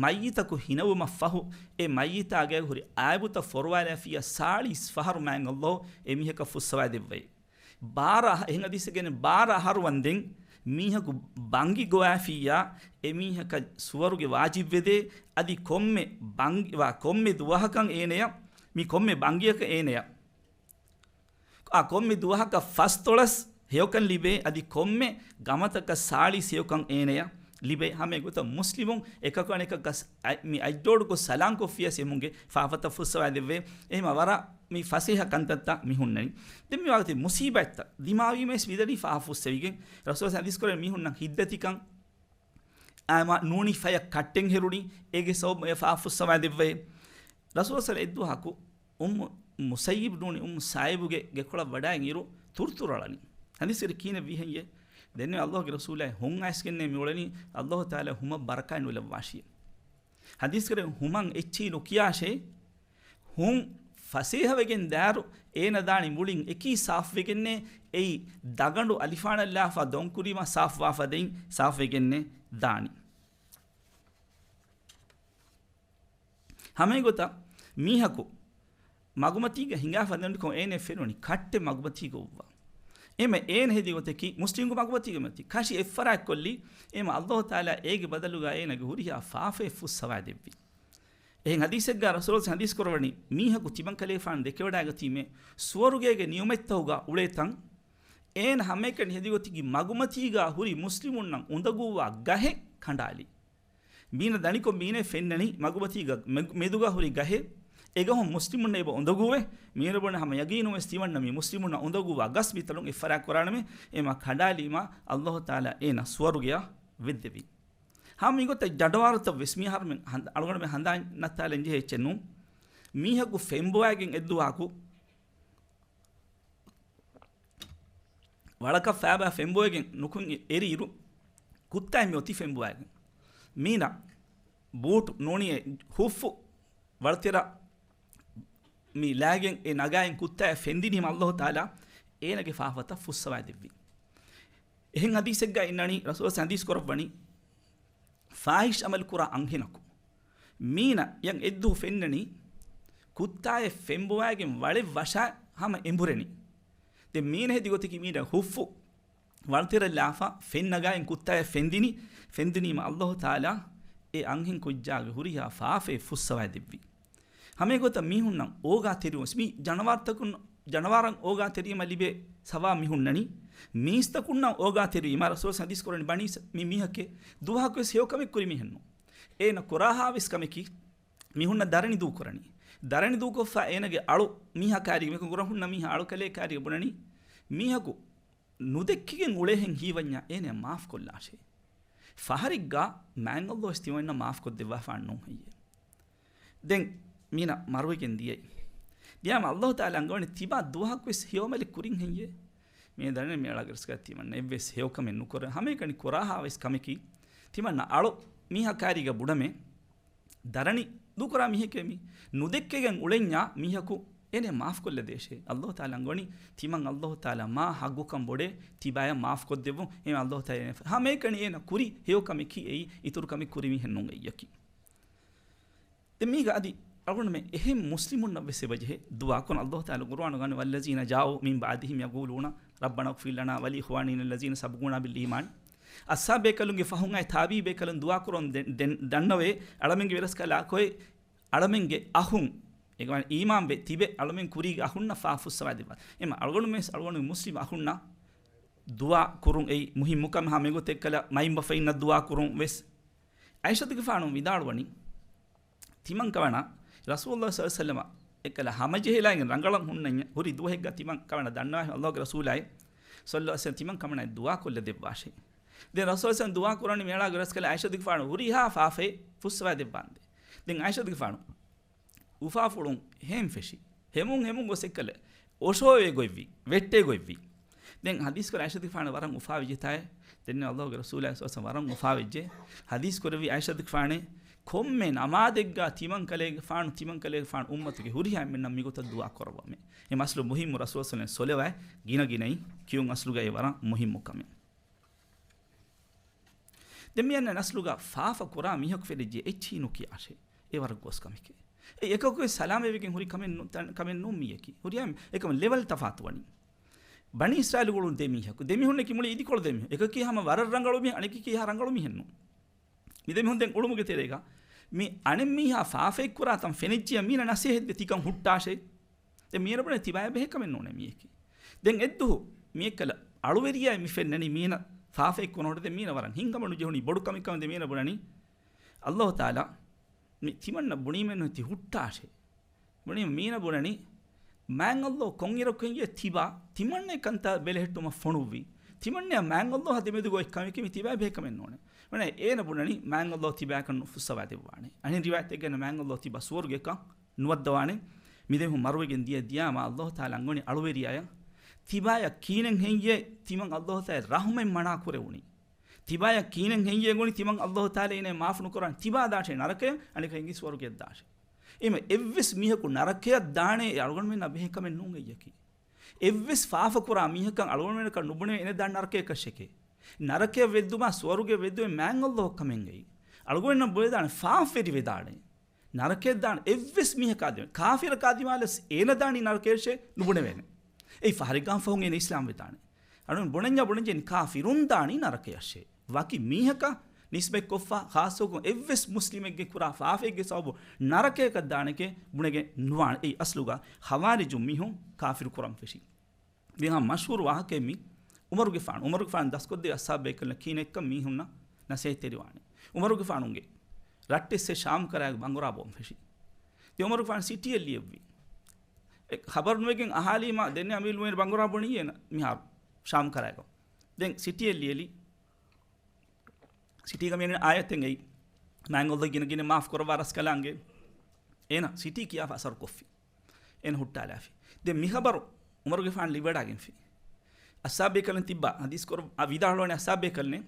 މައްޔިތަކު ހިނަވުމަށް ފަހު، އެ މައްޔިތާގެ ހުރި އައިބުތައް ފޮރުވާލާފިޔާ ސާޅީސް ފަހަރު މާތް ﷲ އެމީހަކަށް ފުއްސަވާ ދެއްވައި. ބާރަ އަހަ-، އެހެން ޙަދީޘެއްގައި ބާރަ އަހަރު ވަންދެން މީހަކު ބަންގި ގޮވާފިއްޔާ، އެމީހަކަށް ސުވަރުގެ ވާޖިބްވެދޭ، އަދި ކޮންމެ ބަންގި، ވާ ކޮންމެ ދުވަހަކަށް އޭނަޔަށް، މި ކޮންމެ ބަންގިއަކަށް އޭނަޔަށް، އާ ކޮންމެ ދުވަހަކަށް ފަސްދޮޅަސް ހެޔޮކަން ލިބޭ، އަދި ކޮންމެ ގަމަތަކަށް ސާޅީސް ހެޔޮކަން އޭނަޔަށް ލިބޭ. ހަމަ އެގޮތަށް މުސްލިމުން އެކަކު އަނެކަކަށް އަ-، މި އަތްޖޯޑުކޮށް ސަލާންކޮށްފިޔަސް އެމުންގެ ފާފަތައް ފުއްސަވާދެއްވޭ. އެހެމަ ވަރަށް މި ފަސޭހަ ކަންތައްތައް މި ހުންނަނީ. ދެން މި ވާގޮތެއް މުސީބަތްތައް ދިމާވީމަވެސް ވިދަނީ ފާފަ ފުއްސެވިގެން. ރަސޫލާ ޙަދީޘް ކުރޭ މީހުންނަށް ހިތްދަތިކަން އާ މަ-، ނޫނީ ފަޔަށް ކައްޓެއް ހެރުނީ، އޭގެ ސަބަބު އެ ފާފަ ފުއްސަވާދެއްވައޭ. ރަސޫލާ އެއްދުވަހަކު އުއްމު މުސައްޔިބް ނޫނީ އުއްމު ސާއިބުގެ ގެކޮޅަށް ވަޑައިގެން އިރު ތުރުތުރު އަޅަނީ. ޙަދީޘް ކުރީ ކީނެއް ވީހެއްޔޭ؟ ދެން އައްލާހުގެ ރަސޫލާއި ހޮން އައިސްގެންނޭ މިއުޅެނީ، އައްލާހު ތަޢާލާ ހުމަށް ބަރަކާތް ނުލައްވާށި. ޙަދީޘް ކުރޭ ހުމަށް އެއްޗެހި ނުކިޔާށޭ. ހުން ފަސޭހަވެގެން ދާއިރު އޭނަ ދާނީ މުޅިން އެކީ ސާފުވެގެންނޭ، އެއީ ދަގަނޑު އަލިފާނަށްލާފަ ދޮންކުރީމަ ސާފުވާފަ ދެން ސާފުވެގެންނޭ ދާނީ. ހަމައެގޮތަށް މީހަކު މަގުމަތީގަ ހިނގާފަ ދެންކޮށް އޭނަ ފެނުނީ ކައްޓެއް މަގުމަތީގަ އޮއްވާ. އެމަ އޭނަ ހެދި ގޮތަކީ މުސްލިމްގެ މަގުމަތީގަ މަތި ކަށި އެއްފަރާތްކޮށްލީ، އެމަ އައްލާހު ތަޢާލާ އޭގެ ބަދަލުގަ އޭނަގެ ހުރިހާ ފާފައެއް ފުއްސަވާދެއްވި. އެހެން ޙަދީޘެއްގަ ރަސޫލު ޙަދީޘް ކުރަވަނީ، މީހަކު ތިމަންކަލޭފާނު ދެކެވަޑައިގަތީމޭ، ސުވަރުގޭގެ ނިޢުމަތްތަކުގަ އުޅޭތަން، އޭނަ ހަމައެކަނި ހެދި ގޮތަކީ މަގުމަތީގަ ހުރި މުސްލިމުންނަށް އުނދަގޫވާ ގަހެއް ކަނޑާލި. މީނަ ދަނިކޮށް މީނަ ފެންނަނީ މަގުމަތީގަ މެ-، މެދުގަ ހުރި ގަހެއް، އެގަހުން މުސްލިމުންނަށް އެބަ އުނދަގޫވެ، މީނަ ބުނެ ހަމަ ޔަގީނުން ވެސް ތިމަންނަ މި މުސްލިމުންނަށް އުނދަގޫވާ ގަސް މިތަނުން އެއްފަރާތް ކުރާނަމޭ، އެމަ ކަނޑާލީމަ އައްލާހު ތަޢާލާ އޭނަ ސުވަރުގެއަށް ވެއްދެވި. ހަމަ މިގޮތަށް ޖަނަވާރުތައް ވެސް މި އަހަރުމެން ހަނދ-، އަޅުގަނޑުމެން ހަނދާން ނައްތާލަން ޖެހޭ އެއްޗެއް ނޫން. މީހަކު ފެންބޮވައިގެން އެއްދުވަހަކު ވަޅަކަށް ފައިބާ ފެންބޮވައިގެން ނުކުތް އެރިއިރު، ކުއްތާއެއް މި އޮތީ ފެންބޮވައިގެން. މީނަ ބޫޓު ނޫނީ ހުއްފު ވަޅުތެރެއަށް މި ލާގެން އެ ނަގާއިން ކުއްތާއަށް ފެންދިނީމަ އައްލާހު ތަޢާލާ އޭނަގެ ފާފަތައް ފުއްސަވާދެއްވި. އެހެން ޙަދީޘެއްގަ އިންނަނީ، ރަސޫލު ޙަދީޘް ކުރައްވަނީ، ފާޙިޝް ޢަމަލު ކުރާ އަންހެނަކު މީނަޔަށް އެއްދުވަހު ފެންނަނީ، ކުއްތާއެއް ފެންބޮވައިގެން ވަޅެއް ވަށާ ހަމަ އެނބުރެނީ. ދެން މީނަ ހެދި ގޮތަކީ މީނަ ހުއްފު ވަޅުތެރެއަށްލާފަ ފެން ނަގާއިން ކުއްތާއެއް ފެންދިނީ، ފެންދިނީމަ އައްލާހު ތަޢާލާ އެ އަންހެން ކުއްޖާގެ ހުރިހާ ފާފައެއް ފުއްސަވާދެއްވި. ހަމައެގޮތަށް މީހުންނަށް އޯގާތެރިވުން ވެސް މި ޖަނަވާރުތަކުން، ޖަނަވާރަށް އޯގާތެރިވީމަ ލިބޭ ސަވާބު މި ހުންނަނީ. މީސްތަކުންނަށް އޯގާތެރިވީމަ ރަސޫލު ޙަދީޘް ކުރަނީ ބަނީ މި މީހަކެއް ދުވަހަކު ވެސް ހެޔޮކަމެއް ކުރި މީހެއް ނޫން. އޭނަ ކުރާހާ ވެސް ކަމަކީ މީހުންނަށް ދަރަނި ދޫކުރަނީ. ދަރަނި ދޫކޮށްފަ އޭނަގެ އަޅު މީހާ ކާރިގެ މިކަން ކުރަން ހުންނަ މީހާ އަޅުކަލޭ ކާރިގެ ބުނަނީ، މީހަކު ނުދެއްކިގެން އުޅޭހެން ހީވަންޏާ އޭނަ މާފް ކޮށްލާށޭ. ފަހަރެއްގަ މާތް އައްލާހު ވެސް ތިމަންނަ މާފް ކޮށްދެއްވާފާނެ ނޫން ހެއްޔޭ؟ ދެން މީނަ މަރުވެގެން ދިޔައީ. ދިޔާމަ އައްލާހު ތަޢާލާ އަންގަވަނީ ތިބާ ދުވަހަކު ވެސް ހެޔޮ ޢަމަލެއް ކުރިން ހެއްޔޭ؟ މި ދަނެ މި އަޅާގެ ރަސްކަ ތިމަންނަ އެއްވެސް ހެޔޮކަމެއް ނުކުރޭ. ހަމައެކަނި ކުރާހާ ވެސް ކަމަކީ ތިމަންނަ އަޅު މީހާ ކާރީގަ ބުނަމޭ ދަރަނި ދޫކުރާ މީހެކޭ މީ. ނުދެއްކެގެން އުޅެންޏާ މީހަކު އޭނަ މާފް ކޮށްލަ ދޭށޭ. އައްލާހު ތަޢާލާ އަންގަވަނީ ތިމަން އައްލާހު ތަޢާލާ މާ ޙައްގުކަން ބޮޑޭ ތިބާޔަށް މާފް ކޮށްދެއްވުން. އޭނަ އައްލާހު ތަޢާލާ އޭނަ ހަމައެކަނި އޭނަ ކުރި ހެޔޮ ކަމަކީ އެއީ އިތުރު ކަމެއް ކުރި މީހެއް ނޫން އެއްޔަކީ. ދެން މީގަ އަދި އަޅުގަނޑުމެން އެހެން މުސްލިމުންނަށް ވެސް އެބަޖެހޭ ދުޢާ ކުރަން. އައްލާހު ތަޢާލާ ޤުރުއާނުގަ ވަނީ، والذين جاءوا من بعدهم يقولون ربنا اغفر لنا ولإخواننا الذين سبقونا بالإيمان. އަޞްޙާބު ބޭކަލުންގެ ފަހުން އައި ތާބިޢީ ބޭކަލުން ދުޢާ ކުރަން ދެން، ދެން، ދަންނަވޭ، އަޅަމެންގެ ވެރަސްކަލާކޮއެ އަޅަމެންގެ އަޚުން، އެ ވަނީ އީމާންވެ ތިބެ އަޅަމެން ކުރީގެ އަޚުންނަށް ފާފަ ފުއްސަވާދެއްވާ. އެމަ އަޅުގަނޑު މީސް، އަޅުގަނޑު މުސްލިމް އަޚުންނަށް ދުޢާ ކުރުން އެއީ މުހިއްމު ކަމެއް. ހަމަ އެގޮތަށް އެއްކަލަ މައިންބަފައިންނަށް ދުޢާ ކުރުން ވެސް. ޢާއިޝަތުގެފާނު ވިދާޅުވަނީ، ތިމަން ކަމަނާ ރަސޫލުﷲ ޞައްލަﷲ ޢަލައިހި ވަސައްލަމަ އެއްކަލަ ހަމަޖެހިލާގެން ރަނގަޅަށް ހުންނަންޏާ ހުރި ދުވަހެއްގަ ތިމަން ކަމަނާ ދަންނަވާ އައްލާހުގެ ރަސޫލާއި ޞައްލަﷲ ޢަލައިހި ވަސައްލަމަ ތިމަން ކަމަނާ ދުޢާ ކޮށްލަ ދެއްވާށޭ. ދެން ރަސޫލު ޞައްލަﷲ ޢަލައިހި ވަސައްލަމަ ދުޢާ ކުރަނީ މިއަޅާގެ ވެރަސްކަލާ ޢާއިޝަތުގެފާނު ހުރިހާ ފާފައެއް ފުއްސަވާ ދެއްވާނދޭ. ދެން ޢާއިޝަތުގެފާނު އުފާފުޅުން ހޭން ފެށި. ހެމުން ހެމުން ގޮސް އެއްކަލަ އޮށޯވޭ ގޮތްވި، ވެއްޓޭ ގޮތްވި. ދެން ޙަދީޘް ކުރާ ޢާއިޝަތުގެފާނު ވަރަށް އުފާވެއްޖެތާއޭ. ދެން އައްލާހުގެ ރަސޫލާ ޞައްލަﷲ ޢަލައިހި ވަސައްލަމަ ވަރަށް އުފާވެއްޖެ. ޙަދީޘް ކުރެއްވި ޢާއިޝަތުގެފާނޭ، ކޮންމެ ނަމާދެއްގަ ތިމަންކަލޭގެފާނު، ތިމަންކަލޭގެފާނު އުއްމަތުގެ ހުރިހާ އެންމެންނަށް މިގޮތަށް ދުޢާ ކުރައްވަމޭ. އެ މަސްލު މުހިއްމު ރަސޫލު ޞައްލަﷲ ޢަލައިހި ވަސައްލަމަ ސޮލެވާ ގިނަ ގިނައިން ކިޔުން އަސްލުގައި ވަރަށް މުހިއްމު ކަމެއް. ދެން މި އަންނަ ނަސްލުގަ ފާފަ ކުރާ މީހަކު ފެނިއްޖެ އެއްޗިހި ނުކިޔާށޭ. އެ ވަރަށް ގޯސް ކަމެކޭ. އެ އެކަކު ސަލާމަތްވެގެން ހުރި ކަމެއް ނު-، ތަ-، ކަމެއް ނޫން މީއަކީ. ހުރިހާ އެކަމަށް ލެވެލް ތަފާތު ވަނީ. ބަނީ އިސްރާއީލުގެ އުޅުނު ދެ މީހަކު. ދެ މީހުންނަކީ މުޅި އިދިކޮޅު ދެ މީހުން. އެކަކީ ހަމަ ވަރަށް ރަނގަޅު މީހެއް، އަނެކަކީ ހަ ރަނގަޅު މީހެއް ނޫން. މި ދެ މީހުން ދެން އުޅުމުގެ ތެރޭގަ މި އަނެއް މީހާ ފާފައެއް ކުރާތަން ފެނިއްޖިއްޔާ މީނަ ނަސޭހަތް ދޭ ތިކަން ހުއްޓާށޭ. ދެން މީނަ ބުނޭ ތިބާޔަށް ބެހޭ ކަމެއް ނޫނޭ މީއަކީ. ދެން އެއްދުވަހު މިއެއްކަލަ އަޅުވެރިޔާ މި ފެންނަނީ މީނަ ފާފައެއް ކުރުނު ހުރެ ދެން މީނަ ވަރަށް ހިތްހަމަ ނުޖެހުނީ ބޮޑު ކަމެއް ކަމަށް ދެން މީނަ ބުނަނީ. އައްލާހު ތަޢާލާ މި ތިމަންނަ ބުނީމެއްނު ތި ހުއްޓާށޭ. ބުނީ މީނަ ބުނަނީ، މާތް އައްލާހު ކޮންއިރަކު ހެއްޔޭ ތިބާ، ތިމަންނަ ކަންތައް ބެލެހެއްޓުމަށް ފޮނުއްވި. ތިމަންނަ މާތް އައްލާހާ ދެމެދުގަ އޮތް ކަމެކޭ މި ތިބާ ބެހޭ ކަމެއް ނޫނޭ. މަނަ އޭނަ ބުނަނީ މާތް އައްލާހު ތިބާކަން ނުފުއްސަވާ ދެއްވާނެ. އަނެއް ރިވާޔަތެއްގަ މާތް އައްލާހު ތިބާ ސުވަރުގެކަން ނުވައްދަވާނެ. މި ދެ މީހުން މަރުވެގެން ދިޔަ ދިޔާމަ އައްލާހު ތަޢާލާ އަންގަވަނީ އަޅުވެރިޔާޔަށް ތިބާޔަށް ކީނެއް ހެއްޔޭ ތިމަން އައްލާހު ތަޢާލާ ރަޙުމަތް މަނާ ކުރެވުނީ. ތިބާޔަށް ކީނެއް ހެއްޔޭ ގޮނި ތިމަން އައްލާހު ތަޢާލާ އޭނަ މާފު ނުކުރާނެ. ތިބާ ދާށޭ ނަރަކަޔަށް އަނެކަކީ ސުވަރުގެއަށް ދާށޭ. އެމަ އެއްވެސް މީހަކު ނަރަކަޔަށް ދާނެ އެ އަޅުގަނޑުމެންނަށް ބެހޭ ކަމެއް ނޫން އެއްޔަކީ. އެއްވެސް ފާފަކުރާ މީހަކަށް އަޅުގަނޑުމެންނަކަށް ނުބުނެވޭ އޭނަ ދާން ނަރަކަޔަކަށެކޭ. ނަރަކަޔަށް ވެއްދުމާ ސުވަރުގެ ވެއްދުމެއް މާތް އައްލާހު ކަމެއްގައި. އަޅުގަނޑުމެންނަށް ބުނެދާނެ ފާފަވެރި ވެދާނެ. ނަރަކަޔަށް ދާން އެއްވެސް މީހަކާ ދިމާލަށް، ކާފިރަކާ ދިމާލަސް އޭނަ ދާނީ ނަރަކަޔަށޭ ނުބުނެވޭނެ. އެއީ ފަހަރެއްގާ ފަހުން އޭނަ އިސްލާމް ވެދާނެ. އަޅުން ބުނަންޏާ ބުނަންޖެހެނީ ކާފިރުން ދާނީ ނަރަކަޔަށޭ. ވަކި މީހަކަށް ނިސްބަތްކޮށްފަ، ޚާއްޞަކޮށް އެއްވެސް މުސްލިމެއްގެ ކުރާ ފާފައެއްގެ ސަބަބުން ނަރަކަޔަކަށް ދާނެކޭ ބުނެގެން ނުވާނެ. އެއީ އަސްލުގަ ޚަވާރިޖު މީހުން ކާފިރު ކުރަން ފެށީ. މިހާ މަޝްހޫރު ވާހަކައެއް މީ. އުމަރުގެފާނު، އުމަރުގެފާނު ދަސްކޮށްދޭ އަސްހާބޭކަލުން ކީނެއްކަން މީހުންނަށް ނަސޭހަތްތެރިވާނެ. އުމަރުގެފާނުގެ ރައްޓެއްސެއް ޝާމް ކަރާގެ ބަނގުރާ ބޯން ފެށި. ދެ އުމަރުގެފާނު ސިޓީއެއް ލިޔެއްވި. އެ ޚަބަރު ނުވެގެން އަހާލީމާ ދެންނެވި އަމީރުލް މުއުމިނީން ބަނގުރާ ބުނީ އޭނަ މިހާރު ޝާމް ކަރާގަ. ދެން ސިޓީއެއް ލިޔެލި. ސިޓީގަ މިއަންނަ އާޔަތެއް އެއީ. މާތް އައްލާހު ގިނަ ގިނަ މާފް ކުރައްވާ ރަސްކަލާނގެ. އޭނަ ސިޓީ ކިޔާފަ އަސަރު ކޮށްފި. އޭނަ ހުއްޓާލާފި. ދެން މި ޚަބަރު އުމަރުގެފާނު ލިބިވަޑައިގެންފި. އަސްހާބޭކަލުން ތިއްބާ ޙަދީޘް ކުރަ، އަ، ވިދާޅުވަނީ އަސްހާބޭކަލުން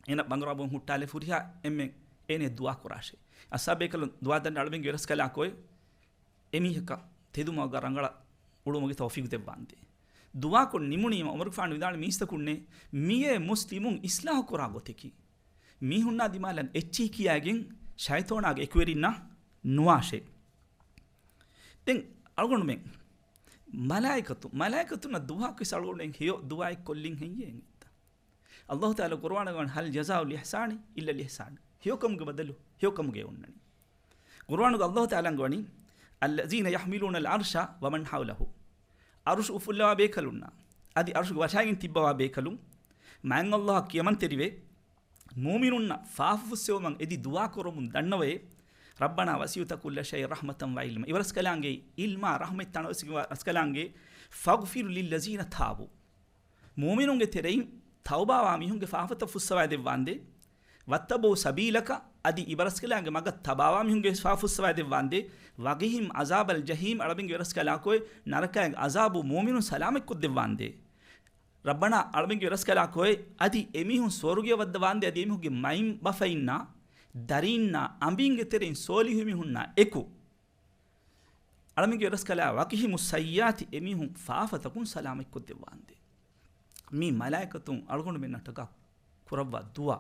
އޭނަ ބަނގުރާ ބޯން ހުއްޓާލެ ފުރިހާ އެންމެ އޭނަ ދުޢާ ކުރާށޭ. އަސްހާބޭކަލުން ދުޢާ ދަންނަ އަޅުމެންގެ ރަސްކަލާކޮ އެމީހަކަށް ތެދުމަގަށް ރަނގަޅަށް އުޅުމުގެ ތައުފީޤު ދެއްވާނދޭ. ދުޢާކޮށް ނިމުނީމަ އުމަރުގެފާނު ވިދާޅުވި މީސްތަކުންނޭ، މިއޭ މުސްލިމުން އިޞްލާޙު ކުރާ ގޮތަކީ. މީހުންނާ ދިމާލަށް އެއްޗިހި ކިޔައިގެން ޝައިޠާނާގެ އެކުވެރިންނާ ނުވާށޭ. ދެން އަޅުގަނޑުމެން މަލާއިކަތު، މަލާއިކަތުންނަށް ދުޢާކޮށް އަޅުގަނޑުމެން ހެޔޮ ދުޢާއެއް ކޮށްލިން ހެއްޔޭ އެނގިއްތަ؟ އައްލާހު ތަޢާލާ ޤުރުއާނުގަ ވަނީ، "هل جزاء الإحسان إلا الإحسان." ހެޔޮކަމުގެ ބަދަލު ހެޔޮކަމުގައޭ އޮންނަނީ. ޤުރުއާނުގަ އައްލާހު ތަޢާލާ އަންގަވަނީ، "الذين يحملون العرش ومن حوله." ޢަރުޝު އުފުއްލަވާ ބޭކަލުންނާ އަދި ޢަރުޝުގެ ވަށާގެން ތިއްބަވާ ބޭކަލުން މާތް އައްލާހަށް ކިޔަމަންތެރިވެ، މުއުމިނުންނަށް ފާފަ ފުއްސެވުމަށް އެދި ދުޢާ ކުރަމުން ދަންނަވައޭ، "ربنا وسعت كل شيء رحمة وعلما." އިބަރަސްކަލާނގެ ޢިލްމާ ރަޙްމަތް ތަނަވަސްވާ ރަސްކަލާނގެ، "فاغفر للذين تابوا." މުއުމިނުންގެ ތެރެއިން ތައުބާވާ މީހުންގެ ފާފަތައް ފުއްސަވާ ދެއްވާނދޭ. "واتبعوا سبيلك." އަދި އިބަރަސްކަލާނގެ މަގަށް ތަބާވާ މީހުންގެ ފާފަ ފުއްސަވާ ދެއްވާނދޭ. "وقهم عذاب الجحيم." އަޅަމެންގެ ރަސްކަލާކޮއެ ނަރަކައިގެ ޢަޒާބު މުއުމިނުން ސަލާމަތްކޮށްދެއްވާނދޭ. "ربنا." އަޅަމެންގެ ރަސްކަލާކޮއެ އަދި އެމީހުން ސުވަރުގެއަށް ވައްދަވާނދޭ، އަދި އެމީހުންގެ މައިންބަފައިންނާ، ދަރީންނާ، އަނބީންގެ ތެރެއިން ސޯލިހު މީހުންނާ އެކު. އަޅަމެންގެ ރަސްކަލާ "وقهم السيئات." އެމީހުން ފާފަތަކުން ސަލާމަތްކޮށްދެއްވާނދޭ. މީ މަލާއިކަތުން އަޅުގަނޑުމެންނަށްޓަކާ ކުރައްވާ ދުޢާ.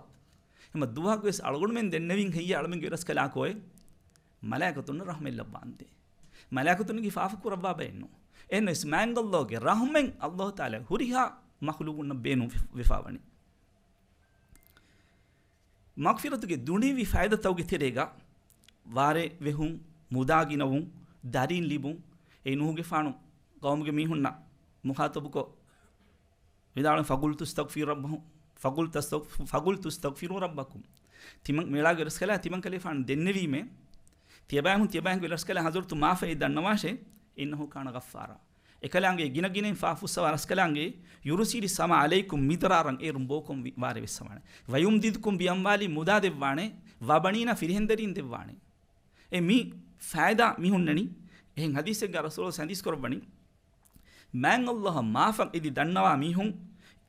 އެމަ ދުޢާގެވެސް އަޅުގަނޑުމެން ދެންނެވިން ހެއްޔޭ އަޅަމެންގެ ރަސްކަލާކޮއެ މަލާއިކަތުންނަށް ރަޙްމަތް ލައްވާނދޭ. މަލާއިކަތުންގެ ފާފަ ކުރައްވާ ބައެއްނު. އެހެންނަސް މާތް އައްލާހުގެ ރަޙްމަތް އައްލާހު ތަޢާލާ ހުރިހާ މަޚްލޫޤުންނަށް ބޭނުން ވެފަ ވަނީ. މަޣްފިރަތުގެ ދުނިވި ފައިދާތަކުގެ ތެރޭގަ ވާރޭ ވެހުން، މުދާ ގިނަވުން، ދަރީން ލިބުން. އެ ނޫޙުގެފާނު ޤައުމުގެ މީހުންނަށް މުޚާޠަބުކޮށް ވިދާޅުވި، "فقلت استغفروا ربكم، فقلت استغف-، فقلت استغفروا ربكم." ތިމަން މިޅާގެ ރަސްކަލާ ތިމަން ކަލޭފާނު ދެންނެވީމޭ، ތިޔަބައިމު ތިޔަބައިމުގެ ރަސްކަލާ ޙަޟްރަތު މާފައި ދަންނަވާށޭ، "إنه كان غفارا." އެކަލާނގެ ގިނަ ގިނައިން ފާފަ ފުއްސަވާ ރަސްކަލާނގެ، "يرسل السماء عليكم مدرارا." އޭރުން ބޯކޮން ވި-، ވާރޭ ވެއްސަވާނެ. "ويمددكم بأموال" މުދާ ދެއްވާނެ، "وبنين" ފިރިހެންދަރީން ދެއްވާނެ. އެ މި ފައިދާ މި ހުންނަނީ. އެހެން ޙަދީޘެއްގަ ރަސޫލު ޙަދީޘް ކުރައްވަނީ، މާތް އައްލާހަށް މާފަށް އެދި ދަންނަވާ މީހުން،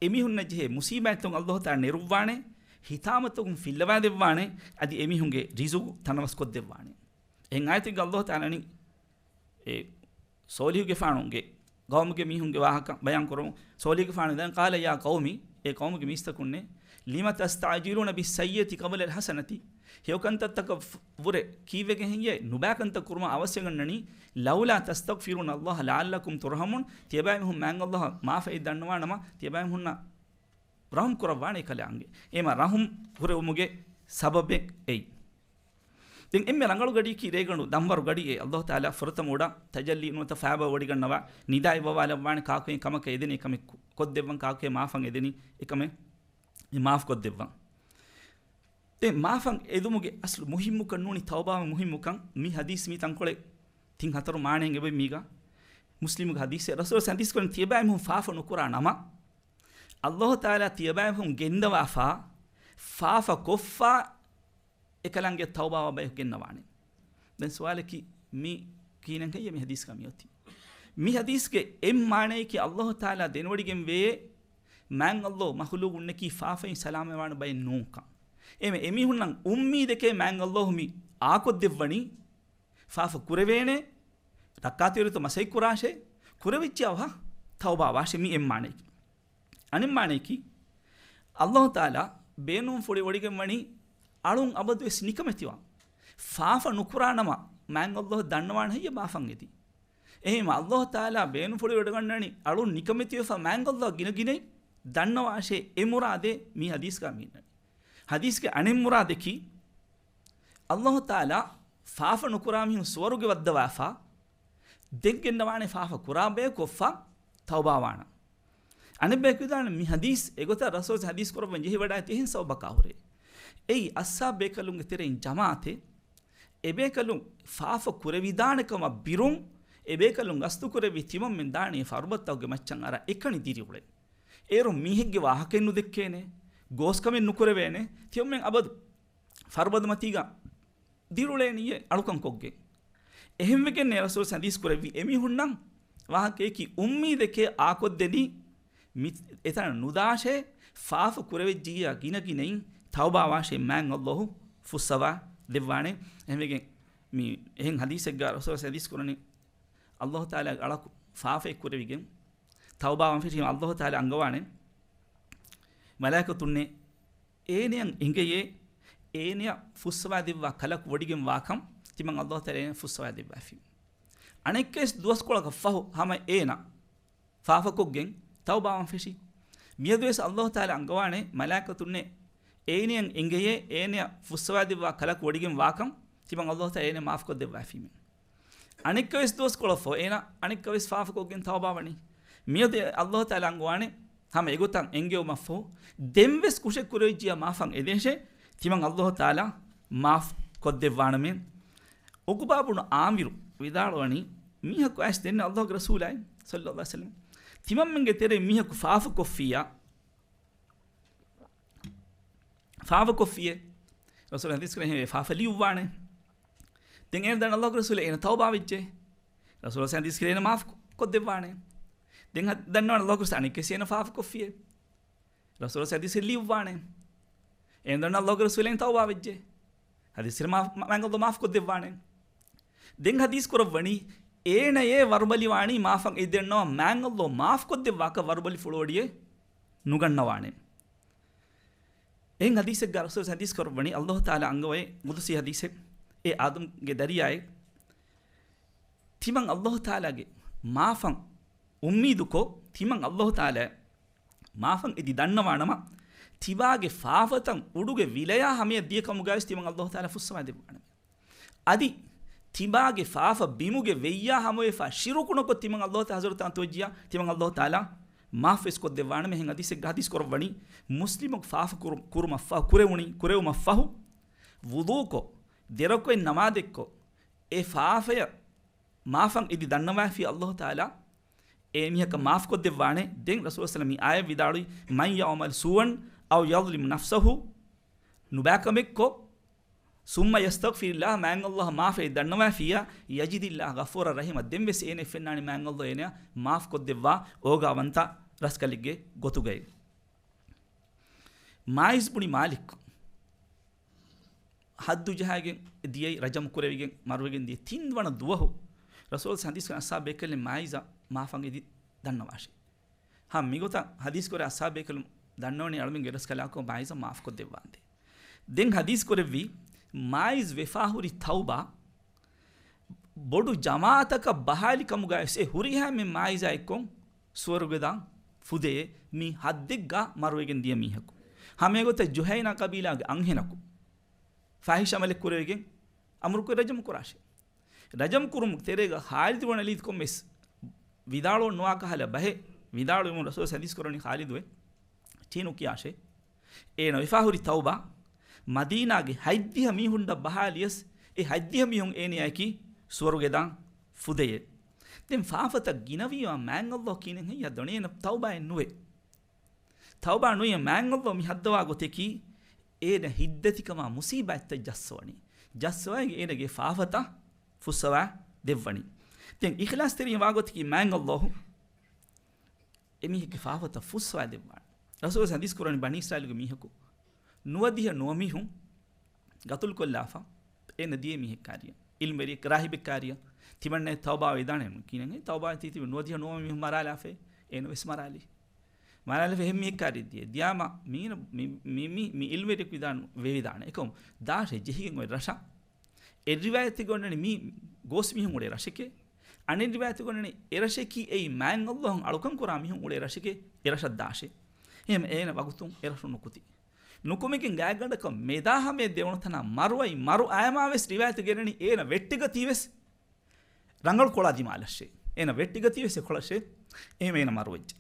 އެމީހުންނަށް ޖެހޭ މުޞީބާތްތައް އައްލާހު ތަޢާލާ ނެރުއްވާނެ، ހިތާމަތަކުން ފިއްލަވާ ދެއްވާނެ، އަދި އެމީހުންގެ ރިޒުގު ތަނަވަސް ކޮށްދެއްވާނެ. އެހެން އާޔަތެއްގަ އައްލާހު ތަޢާލާ އަންނަނީ، އެ ޞޯލިޙުގެފާނުގެ ޤައުމުގެ މީހުންގެ ވާހަކަ ބަޔާން ކުރަމުން، ޞޯލިޙުގެފާނު ދެން، "قال يا قوم" އޭ ޤައުމުގެ މީސްތަކުންނޭ، "لم تستعجلون بالسيئة قبل الحسنة" ހެޔޮކަންތައްތަކަށް ވުރެ ކީއްވެގެން ހެއްޔޭ ނުބައިކަންތައް ކުރުމަށް އަވަސްވެގަންނަނީ؟ لَوْلَا تَسْتَغْفِرُونَ اللَّهَ لَعَلَّكُمْ تُرْحَمُونَ. ތިޔަބައިމީހުން މާތް ﷲ މާފައި ދަންނަވާނަމަ، ތިޔަބައިމީހުންނަށް ރަހުމް ކުރައްވާނެ އެކަލާނގެ. އެމަ ރަހުމް ކުރެވުމުގެ ސަބަބެއް އެއީ. ދެން އެންމެ ރަނގަޅު ގަޑިއަކީ ރޭގަނޑު ދަންވަރު ގަޑިއޭ. ﷲ ތަޢާލާ ފުރަތަމަ އުޑަ ތަޖައްލީ ނުވަތަ ފައިބާ ވޮޑިގަންނަވާ ނިދާއެއް ވަވާލައްވާނެ، ކާކު ކަމަކަށް އެދެނީ އެކަމެއް ކޮށްދެއްވަން، ކާކު މާފަށް އެދެނީ އެކަމެއް މާފް ކޮށްދެއްވަން. ދެން މާފަށް އެދުމުގެ އަސްލު މުހިއްމުކަން ނޫނީ ތައުބާވެ މުހިއްމުކަން. މި ޙަދީޘް މީ ތަންކޮޅެއް ތިން ހަތަރު މާނައިން އެބަ މީގަ. މުސްލިމުގެ ޙަދީޘެއް. ރަސޫލާ ޙަދީޘް ކުރަން ތިޔަބައިމީހުން ފާފަ ނުކުރާ ނަމަ، ﷲ ތަޢާލާ ތިޔަބައިމީހުން ގެންދަވާފާ، ފާފަ ކޮށްފާ، އެކަލާނގެ ތައުބާވާ ބަޔަކު ގެންނަވާނެ. ދެން ސުވާލަކީ މީ ކިހިނެއް ކައްޔެއް މި ޙަދީޘްގަ މިއޮތީ؟ މި ޙަދީޘްގެ އެއް މާނައަކީ ﷲ ތަޢާލާ ދެނެވޮޑިގެން ވޭ މާތް ﷲ މަޚުލޫޤުންނަކީ ފާފައިން ސަލާމަތްވާނެ ބައެއް ނޫންކަން. އެމެ އެމީހުންނަށް އުއްމީދެކޭ މާތް ﷲ މި އާކޮށްދެއްވަނީ ފާފަ ކުރެވޭނެ، ރައްކާތެރިތައް މަސައްކަތް ކުރާށޭ، ކުރެވިއްޖެޔާ ވަހަށް ތައުބާވާށޭ. މި އެއް މާނައަކީ. އަނެއް މާނައަކީ، ﷲ ތަޢާލާ ބޭނުންފުޅިވޮޑިގެން ވަނީ އަޅުން އަބަދުވެސް ނިކަމެތިވާން. ފާފަ ނުކުރާ ނަމަ މާތް ﷲ ދަންނަވާނެ ހެއްޔޭ މާފަށް އެދީ. އެހެންވީމަ ﷲ ތަޢާލާ ބޭނުންފުޅިވޮޑިގަންނަނީ އަޅުން ނިކަމެތިވެފަ މާތް ﷲ ގިނަގިނައިން ދަންނަވާށޭ އެ މުރާދޭ މި ޙަދީޘްގަ މި އިންނަނީ. ޙަދީޘްގެ އަނެއް މުރާދަކީ، ﷲ ތަޢާލާ ފާފަ ނުކުރާ މީހުން ސުވަރުގެ ވައްދަވާފާ، ދެން ގެންނަވާނެ ފާފަ ކުރާ ބަޔަކު ކޮށްފަ ތައުބާވާނަން. އަނެއް ބަޔަކު ވިދާޅުވި މި ޙަދީޘް އެގޮތަށް ރަސޫލާ ޙަދީޘް ކުރައްވަން ޖެހިވަޑައިގަތީ އެހެން ސަބަބަކާ ހުރެ. އެއީ އަޞްޙާބު ބޭކަލުންގެ ތެރެއިން ޖަމާޢަތެއް، އެބޭކަލުން ފާފަ ކުރެވިދާނެ ކަމަށް ބިރުން، އެބޭކަލުން ގަސްތު ކުރެއްވި ތިމަންމެން ދާނީ ފަރުބަދަތަކުގެ މައްޗަށް އަރާ އެކަނި ދިރިއުޅެން. އޭރުން މީހެއްގެ ވާހަކައެއް ނުދެއްކޭނެ، ގޯސްކަމެއް ނުކުރެވޭނެ، ތިމަންމެން އަބަދު ފަރުބަދަ މަތީގަ ދިރިއުޅޭނީއޭ އަޅުކަން ކޮށްގެން. އެހެންވެގެންނޭ ރަސޫލާ ޙަދީޘް ކުރެއްވީ އެމީހުންނަށް ވާހަކައަކީ އުއްމީދެކޭ އާކޮށްދެނީ މި އެތަނަށް ނުދާށޭ، ފާފަ ކުރެވިއްޖިއްޔާ ގިނަގިނައިން ތައުބާވާށޭ މާތް ﷲ ފުއްސަވާ ދެއްވާނެ. އެހެންވެގެން މި އެހެން ޙަދީޘެއްގަ ރަސޫލާ ޙަދީޘް ކުރަނީ ﷲ ތަޢާލާ އަޅަކު ފާފައެއް ކުރެވިގެން ތައުބާވާން ފެށީމަ ﷲ ތަޢާލާ އަންގަވާނެ މަލާއިކަތުންނޭ އޭނަޔަށް އެނގެޔޭ، އޭނަޔަށް ފުއްސަވާ ދެއްވާ ކަލަކު ވޮޑިގެން ވާކަން ތިމަން ﷲ ތަޢާލާ އޭނަޔަށް ފުއްސަވާ ދެއްވާފި. އަނެއްކަވެސް ދުވަސްކޮޅަކަށް ފަހު ހަމަ އޭނަ ފާފަކޮށްގެން ތައުބާވާން ފެށި. މިއަދުވެސް ﷲ ތަޢާލާ އަންގަވާނެ މަލާއިކަތުންނޭ އޭނަޔަށް އެނގެޔޭ، އޭނަޔަށް ފުއްސަވާ ދެއްވާ ކަލަކު ވޮޑިގެން ވާކަން ތިމަން ﷲ ތަޢާލާ އޭނަ މާފުކޮށްދެއްވާފީމެ. އަނެއްކަވެސް ދުވަސްކޮޅަށްފަހު އޭނަ އަނެއްކަވެސް ފާފަކޮށްގެން ތައުބާވަނީ. މިއަދު ﷲ ތަޢާލާ އަންގަވާނެ ހަމަ އެގޮތަށް އެންގެވުމަށްފަހު، ދެންވެސް ކުށެއް ކުރެވިއްޖިއްޔާ މާފަށް އެދޭށޭ، ތިމަން ﷲ ތަޢާލާ މާފު ކޮށްދެއްވާނަމޭ. ޢުޤުބާ ބުނު ޢާމިރު ވިދާޅުވަނީ، މީހަކު އައިސް ދެންނެވި ﷲގެ ރަސޫލާއި، ޞައްލަﷲ ޢަލައިހި ވަސައްލަމް، ތިމަންމެންގެ ތެރެއިން މީހަކު ފާފަކޮށްފިއްޔާ، ފާފަކޮށްފިޔޭ. ރަސޫލާ ޙަދީޘް ކުރޭ އެހެންވެ ފާފަ ލިޔުއްވާނެ. ދެން އޭނަ ދަންނަ ﷲގެ ރަސޫލާ އޭނަ ތައުބާވެއްޖެ. ރަސޫލާ ޙަދީޘް ކުރޭ އޭނަ މާފު ކޮށްދެއްވާނެ. ދެން ހަ-، ދަންނަވާނެ ﷲގެ ރަސޫލާ އަނެއްކަސް އޭނަ ފާފަކޮށްފިޔޭ. ރަސޫލާ ޙަދީޘް ލިޔުއްވާނެ. އޭނަ ދަންނަ ﷲގެ ރަސޫލާ އޭނަ ތައުބާވެއްޖެ. ޙަދީޘް ކުރޭ މާ-، މާތް ﷲ މާފު ކޮށްދެއްވާނެ. ދެން ޙަދީޘް ކުރައްވަނީ، އޭނަޔޭ ވަރުބަލިވާނީ މާފަށް އެދެންނަމަ މާތް ﷲ މާފު ކޮށްދެއްވާކަށް ވަރުބަލި ފުޅުވޮޑިއެއް ނުގަންނަވާނެ. އެހެން ޙަދީޘެއްގަ ރަސޫލު ޙަދީޘް ކުރައްވަނީ، ﷲ ތަޢާލާ އަންގަވައި ޤުދުސީ ޙަދީޘެއް، އެ އާދަމްގެ ދަރިޔާއެއް، ތިމަން ﷲ ތަޢާލާގެ މާފަށް އުއްމީދުކޮށް، ތިމަން ﷲ ތަޢާލާ މާފަށް އެދި ދަންނަވާނަމަ، ތިބާގެ ފާފަތައް އުޑުގެ ވިލަޔާ ހަމަޔަށް ދިޔަކަމުގަވެސް ތިމަން ﷲ ތަޢާލާ ފުއްސަވާ ދެއްވާނެ. އަދި ތިބާގެ ފާފަ ބިމުގެ ވެއްޔާ ހަމަވެފާ ޝިރުކު ނުކޮށް ތިމަން ﷲ ތަޢާލާ ޙަޟްރަތަށް އަތުވެއްޖިޔާ، ތިމަން ﷲ ތަޢާލާ މާފުވެސް ކޮށްދެއްވާނަމޭ. އެހެން ޙަދީޘެއްގަ ޙަދީޘް ކުރައްވަނީ، މުސްލިމަކު ފާފަ ކުރު-، ކުރުމަށްފަހު، ކުރެވުނީ، ކުރެވުމަށްފަހު، ވުޟޫކޮށް، ދެރަކުޢަތް ނަމާދެއްކޮށް، އެ ފާފަޔަށް މާފަށް އެދި ދަންނަވާފި ﷲ ތަޢާލާ އެ މީހަކަށް މާފު ކޮށްދެއްވާނެ. ދެން ރަސޫލު ޞައްލަﷲ ޢަލައިހި ވަސައްލަމަ މި އާޔަތް ވިދާޅުވީ، "من يعمل سوءا أو يظلم نفسه" ނުބައިކަމެއްކޮށް، "ثم يستغفر الله" މާތް ﷲ އަށް މާފަށް ދަންނަވާފިއްޔާ، "يجد الله غفورا رحيما" ދެންވެސް އޭނަ ފެންނާނެ މާތް ﷲ އޭނަ މާފު ކޮށްދެއްވާ އޯގާވަންތަ ރަސްކަލެއްގެ ގޮތުގައި. މާއިޒް ބުނި މާލިކް ޙައްދު ޖަހައިގެން ދިޔައީ، ރަޖަމް ކުރެވިގެން މަރުވެގެން ދިޔަ ތިން ވަނަ ދުވަހު ރަސޫލު ޙަދީޘް ކުރި އަޞްޙާބު ބޭކަލެއް މާއިޒަށް މާފަށް އެދި ދަންނަވާށޭ. ހަމަ މިގޮތަށް ޙަދީޘް ކުރި އަޞްޙާބު ބޭކަލުން ދަންނަވަނީ އަޅުމެންގެ ރަސްކަލާކޮ މާއިޒަށް މާފު ކޮށްދެއްވާނދޭ. ދެން ޙަދީޘް ކުރެއްވީ، މާއިޒް ވެފާހުރި ތައުބާ ބޮޑު ޖަމާއަތަކަށް ބަހާލި ކަމުގައި ވެސް އެ ހުރިހާ މެން މާއިޒާ އެއްކޮށް ސުވަރުގެ ދާން ފުދޭ. މި ހައްދެއްގަ މަރުވެގެން ދިޔަ މީހަކު. ހަމައެގޮތަށް ޖުހައިނާ ޤަބީލާގެ އަންހެނަކު ފާހިޝް ޢަމަލެއް ކުރެވިގެން އަމުރުކޮށް ރަޖަމް ކުރާށޭ. ރަޖަމް ކުރުމުގެ ތެރޭގަ ޚާލިދު ބުން ވަލީދު ކޮންމެސް ވިދާޅުވަން ނުވާ ކަހަލަ ބަހެއް ވިދާޅުވެމުން ރަސޫލާ ޙަދީޘް ކުރަނީ ޚާލިދު އެ ޓީނު ކިޔާށޭ. އޭނަ ވެފާހުރި ތައުބާ މަދީނާގެ ހަތްދިހަ މީހުންނަށް ބަހާލިޔަސް އެ ހަތްދިހަ މީހުން އޭނަޔަކީ ސުވަރުގެ ދާން ފުދެޔޭ. ދެން ފާފަތައް ގިނަވީމާ މާތް ﷲ ކީނެއް ހެއްޔާ ދޯނި އޭނަ ތައުބާއެއް ނުވޭ. ތައުބާ ނުވިޔަ މާތް ﷲ މި ހައްދަވާ ގޮތަކީ އޭނަ ހިތްދަތިކަމާ މުސީބާތްތައް ޖައްސަވަނީ. ޖައްސަވައިގެ އޭނަގެ ފާފަތައް ފުއްސަވާ ދެއްވަނީ. ދެން އިޚްލާޞްތެރިން ވާގޮތަކީ މާތް ﷲ އެމީހެއްގެ ފާފަތައް ފުއްސަވާ ދެއްވާނެ. ރަސޫލާ ޙަދީޘް ކުރަނީ ބަނީ އިސްރާއީލުގެ މީހަކު ނުވަދިހަ ނުވަ މީހުން ގަތުލުކޮށްލާފަ އޭނަ ދިޔަ މީހެއް ކާރިއަށް. އިލްމުވެރިއެއް ރާހިބެއް ކާރިއަށް. ތިމަންނަ ތައުބާ ވެދާނެ ކީނަން ތައުބާ ތީތި ނުވަދިހަ ނުވަ މީހުން މަރާލާފައި އޭނަ ވެސް މަރާލީ. މަރާލެފަ އެހެން މީހެއް ކާރި ދިޔަ. ދިޔާމަ މީނަ މި، މި، މި، މި އިލްމުވެރިއެކު ވިދާން ވެވިދާނެ. އެކަމު ދާށޭ ޖެހިގެން އޮތް ރަށަށް. އެއް ރިވާޔަތެއްގަ އޮންނަނީ މީ ގޯސް މީހުން އުޅޭ ރަށެކޭ. އަނެއް ރިވާޔަތެއްގަ އޮންނަނީ އެ ރަށަކީ އެއީ މާތް ﷲ އަށް އަޅުކަން ކުރާ މީހުން އުޅޭ ރަށެކޭ. އެ ރަށަށް ދާށޭ. އެހެން އޭނަ ވަގުތުން އެ ރަށުން ނުކުތީ. ނުކުމެގެން ގާތްގަނޑަކަށް މެދާ ހަމަޔަށް ދެވުނު ތަނާ މަރުވައި މަރު އައިމާ ވެސް ރިވާޔަތު ގެންނަނީ އޭނަ ވެއްޓިގަތީ ވެސް ރަނގަޅު ކޮޅާ ދިމާލަށޭ. އޭނަ ވެއްޓިގަތީ ވެސް އެކޮޅަށޭ. އެހެން އޭނަ މަރުވެއްޖެ.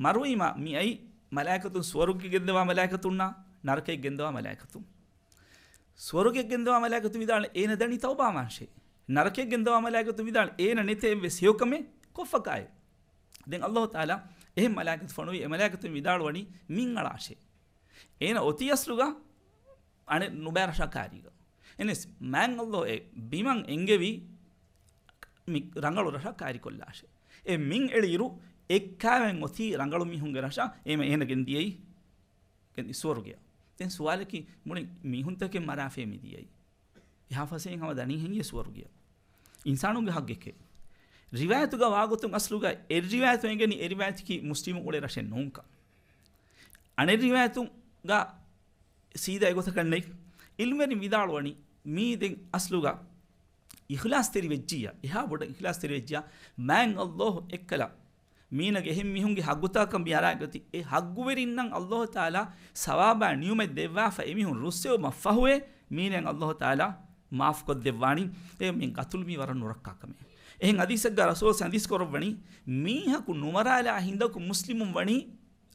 މަރުވީމާ މިއައީ މަލާއިކަތުން ސުވަރުގެ ގެންދަވާ މަލާއިކަތުންނާ ނަރަކައެއް ގެންދަވާ މަލާއިކަތުން. ސުވަރުގެ ގެންދަވާ މަލާއިކަތުން ވިދާޅު އޭނަ ދަނީ ތައުބާވާންށޭ. ނަރަކައެއް ގެންދަވާ މަލާއިކަތުން ވިދާޅު އޭނަ ނެތޭ އެއްވެސް ހެޔޮކަމެއް ކޮށްފަކާއެއް. ދެން ﷲ ތަޢާލާ އެހެން މަލާއިކަތު ފޮނުވި އެ މަލާއިކަތުން ވިދާޅުވަނީ މިން އަޅާށޭ. އޭނަ އޮތީ އަސްލުގަ އަނެއް ނުބައި ރަށާ ކާރީގަ. އެނެސް މާތް ﷲ އެ ބިމަށް އެންގެވީ މި ރަނގަޅު ރަށަށް ކާރިކޮށްލާށޭ. އެ މިން އެޅިއިރު އެއްކާވެން އޮތީ ރަނގަޅު މީހުންގެ ރަށަށް އޭމަ އޭނަ ގެންދިޔައީ ސުވަރުގެއަށް. ދެން ސުވާލަކީ މުޅި މީހުންތަކެއް މަރާފައި މިދިޔައީ. އެހާ ފަސޭހައިން ހަމަ ދަނީ ހެއްޔޭ ސުވަރުގެއަށް؟ އިންސާނުންގެ ހައްގެކޭ. ރިވާޔަތުގަ ވާގޮތުން އަސްލުގަ އެއް ރިވާޔަތު އެނގެނީ އެ ރިވާޔަތަކީ މުސްލިމުން އުޅޭ ރަށެއް ނޫންކަން. އަނެއް ރިވާޔަތުގަ ސީދާ އެގޮތަކަށް ނެތް. އިލްމުވެރިން ވިދާޅުވަނީ މީ ދެން އަސްލުގަ އިޚްލާޞްތެރި ވެއްޖިއްޔާ، އެހާ ބޮޑަށް އިޚްލާޞްތެރި ވެއްޖިއްޔާ، މާތް ﷲ އެއްކަލަ މީނަގެ އެހެން މީހުންގެ ހައްގުތަކަށް މި އަރާގަތި އެ ހައްގުވެރިންނަށް ﷲ ތަޢާލާ ސަވާބާ ނިޢުމަތް ދެއްވާފަ އެމީހުން ރުއްސެވުމަށް ފަހުވެ މީނައަށް ﷲ ތަޢާލާ މާފުކޮށްދެއްވާނީ. އެ މި ގަތުލު މީ ވަރަށް ނުރައްކާ ކަމެއް. އެހެން ޙަދީޘެއްގަ ރަސޫލާ ޙަދީޘް ކުރައްވަނީ މީހަކު ނުމަރާލާ ހިނދަކު މުސްލިމުން ވަނީ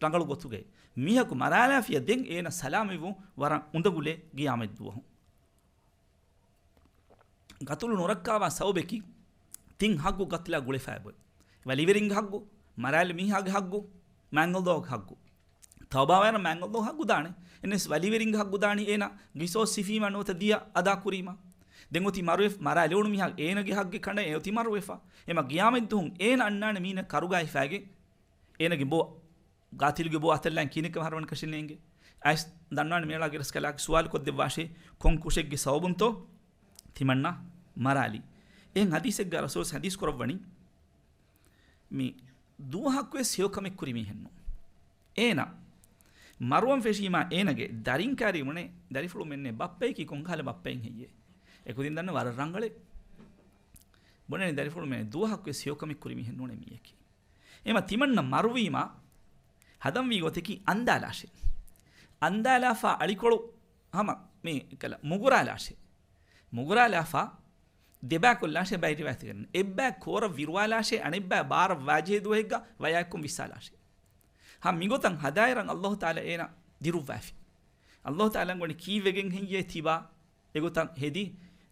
ރަނގަޅު ގޮތުގައި. މީހަކު މަރާލާފިޔަ ދެން އޭނަ ސަލާމަތްވުން ވަރަށް އުނދަގުލޭ ޤިޔާމަތްދުވަހު. ގަތުލު ނުރައްކާވާ ސަބަބަކީ ތިން ހައްގު ގަތުލާ ގުޅެފައި އޮތް. ވަލީވެރިންގެ ހައްގު، މަރާލި މީހާގެ ހައްގު، މާތް ﷲގެ ހައްގު. ތައުބާވާއިރަށް މާތް ﷲ ހައްގު ދާނެ. އެނެސް ވަލީވެރިންގެ ހައްގު ދާނީ އޭނަ ގިސޯސް ސިފީމާ ނުވަތަ ދިޔަ އަދާ ކުރީމާ. ދެން އޮތީ މަރުވެ، މަރާލެވުނު މީހާ އޭނަގެ ހައްގެއް ކަނޑައެ އޮތީ މަރުވެފަ. އެމަ ޤިޔާމަތްދުވަހުން އޭނަ އަންނާނެ މީނަ ކަރުގައި ހިފާގެން އޭނަގެ ބޯ ގާތިލުގެ ބޯ އަތަށްލާން ކީނެއްކަމަށް ހަރުވަން ކަށިން ނޭނގެ. އައިސް ދަންނާނެ މޭޅާގެ ރަސްކަލާކޮ ސުވާލު ކޮށްދެއްވާށޭ، ކޮން ކުށެއްގެ ސަބަބުންތޯ ތިމަންނަ މަރާލީ؟ އެހެން ޙަދީޘެއްގަ ރަސޫލް ޙަދީޘް ކުރައްވަނީ، މި ދުވަހަކުވެސް ހެޔޮކަމެއް ކުރި މީހެއްނު. އޭނަ މަރުވަން ފެށީމާ އޭނަގެ ދަރިން ކާރީ ބުނޭ، ދަރިފުޅު މެންނޭ ބައްޕަޔަކީ ކޮންކަހަލަ ބައްޕައެއް ހެއްޔޭ؟ އެކުދިން ދަންނަ ވަރަށް ރަނގަޅޭ. ބުނޭ ދަރިފުޅު މެންނޭ ދުވަހަކުވެސް ހެޔޮކަމެއް ކުރި މީހެއް ނޫނޭ މީއަކީ. އެމަ ތިމަންނަ މަރުވީމާ ހަދަންވީ ގޮތަކީ އަންދާލާށޭ. އަންދާލާފާ އަޅިކޮޅު ހަމަ މި ކަލަ މުގުރާލާށޭ. މުގުރާލާފާ ދެބާ ކޮށްލާށޭ ބައި ރިވާޔަތެއްގަ. އެއްބާ ކޯރަށް ވިރުވާލާށޭ، އަނެއްބާ ބާރަށް ވާޖެހޭ ދުވަހެއްގަ ވަޔާއެއްކޮށް ވިއްސާލާށޭ. ހަމަ މިގޮތަށް ހަދާއިރަށް ﷲ ތަޢާލާ އޭނަ ދިރުއްވާފި. ﷲ ތަޢާލާ އަންގަވަނީ ކީއްވެގެން ހެއްޔޭ ތިބާ އެގޮތަށް ހެދީ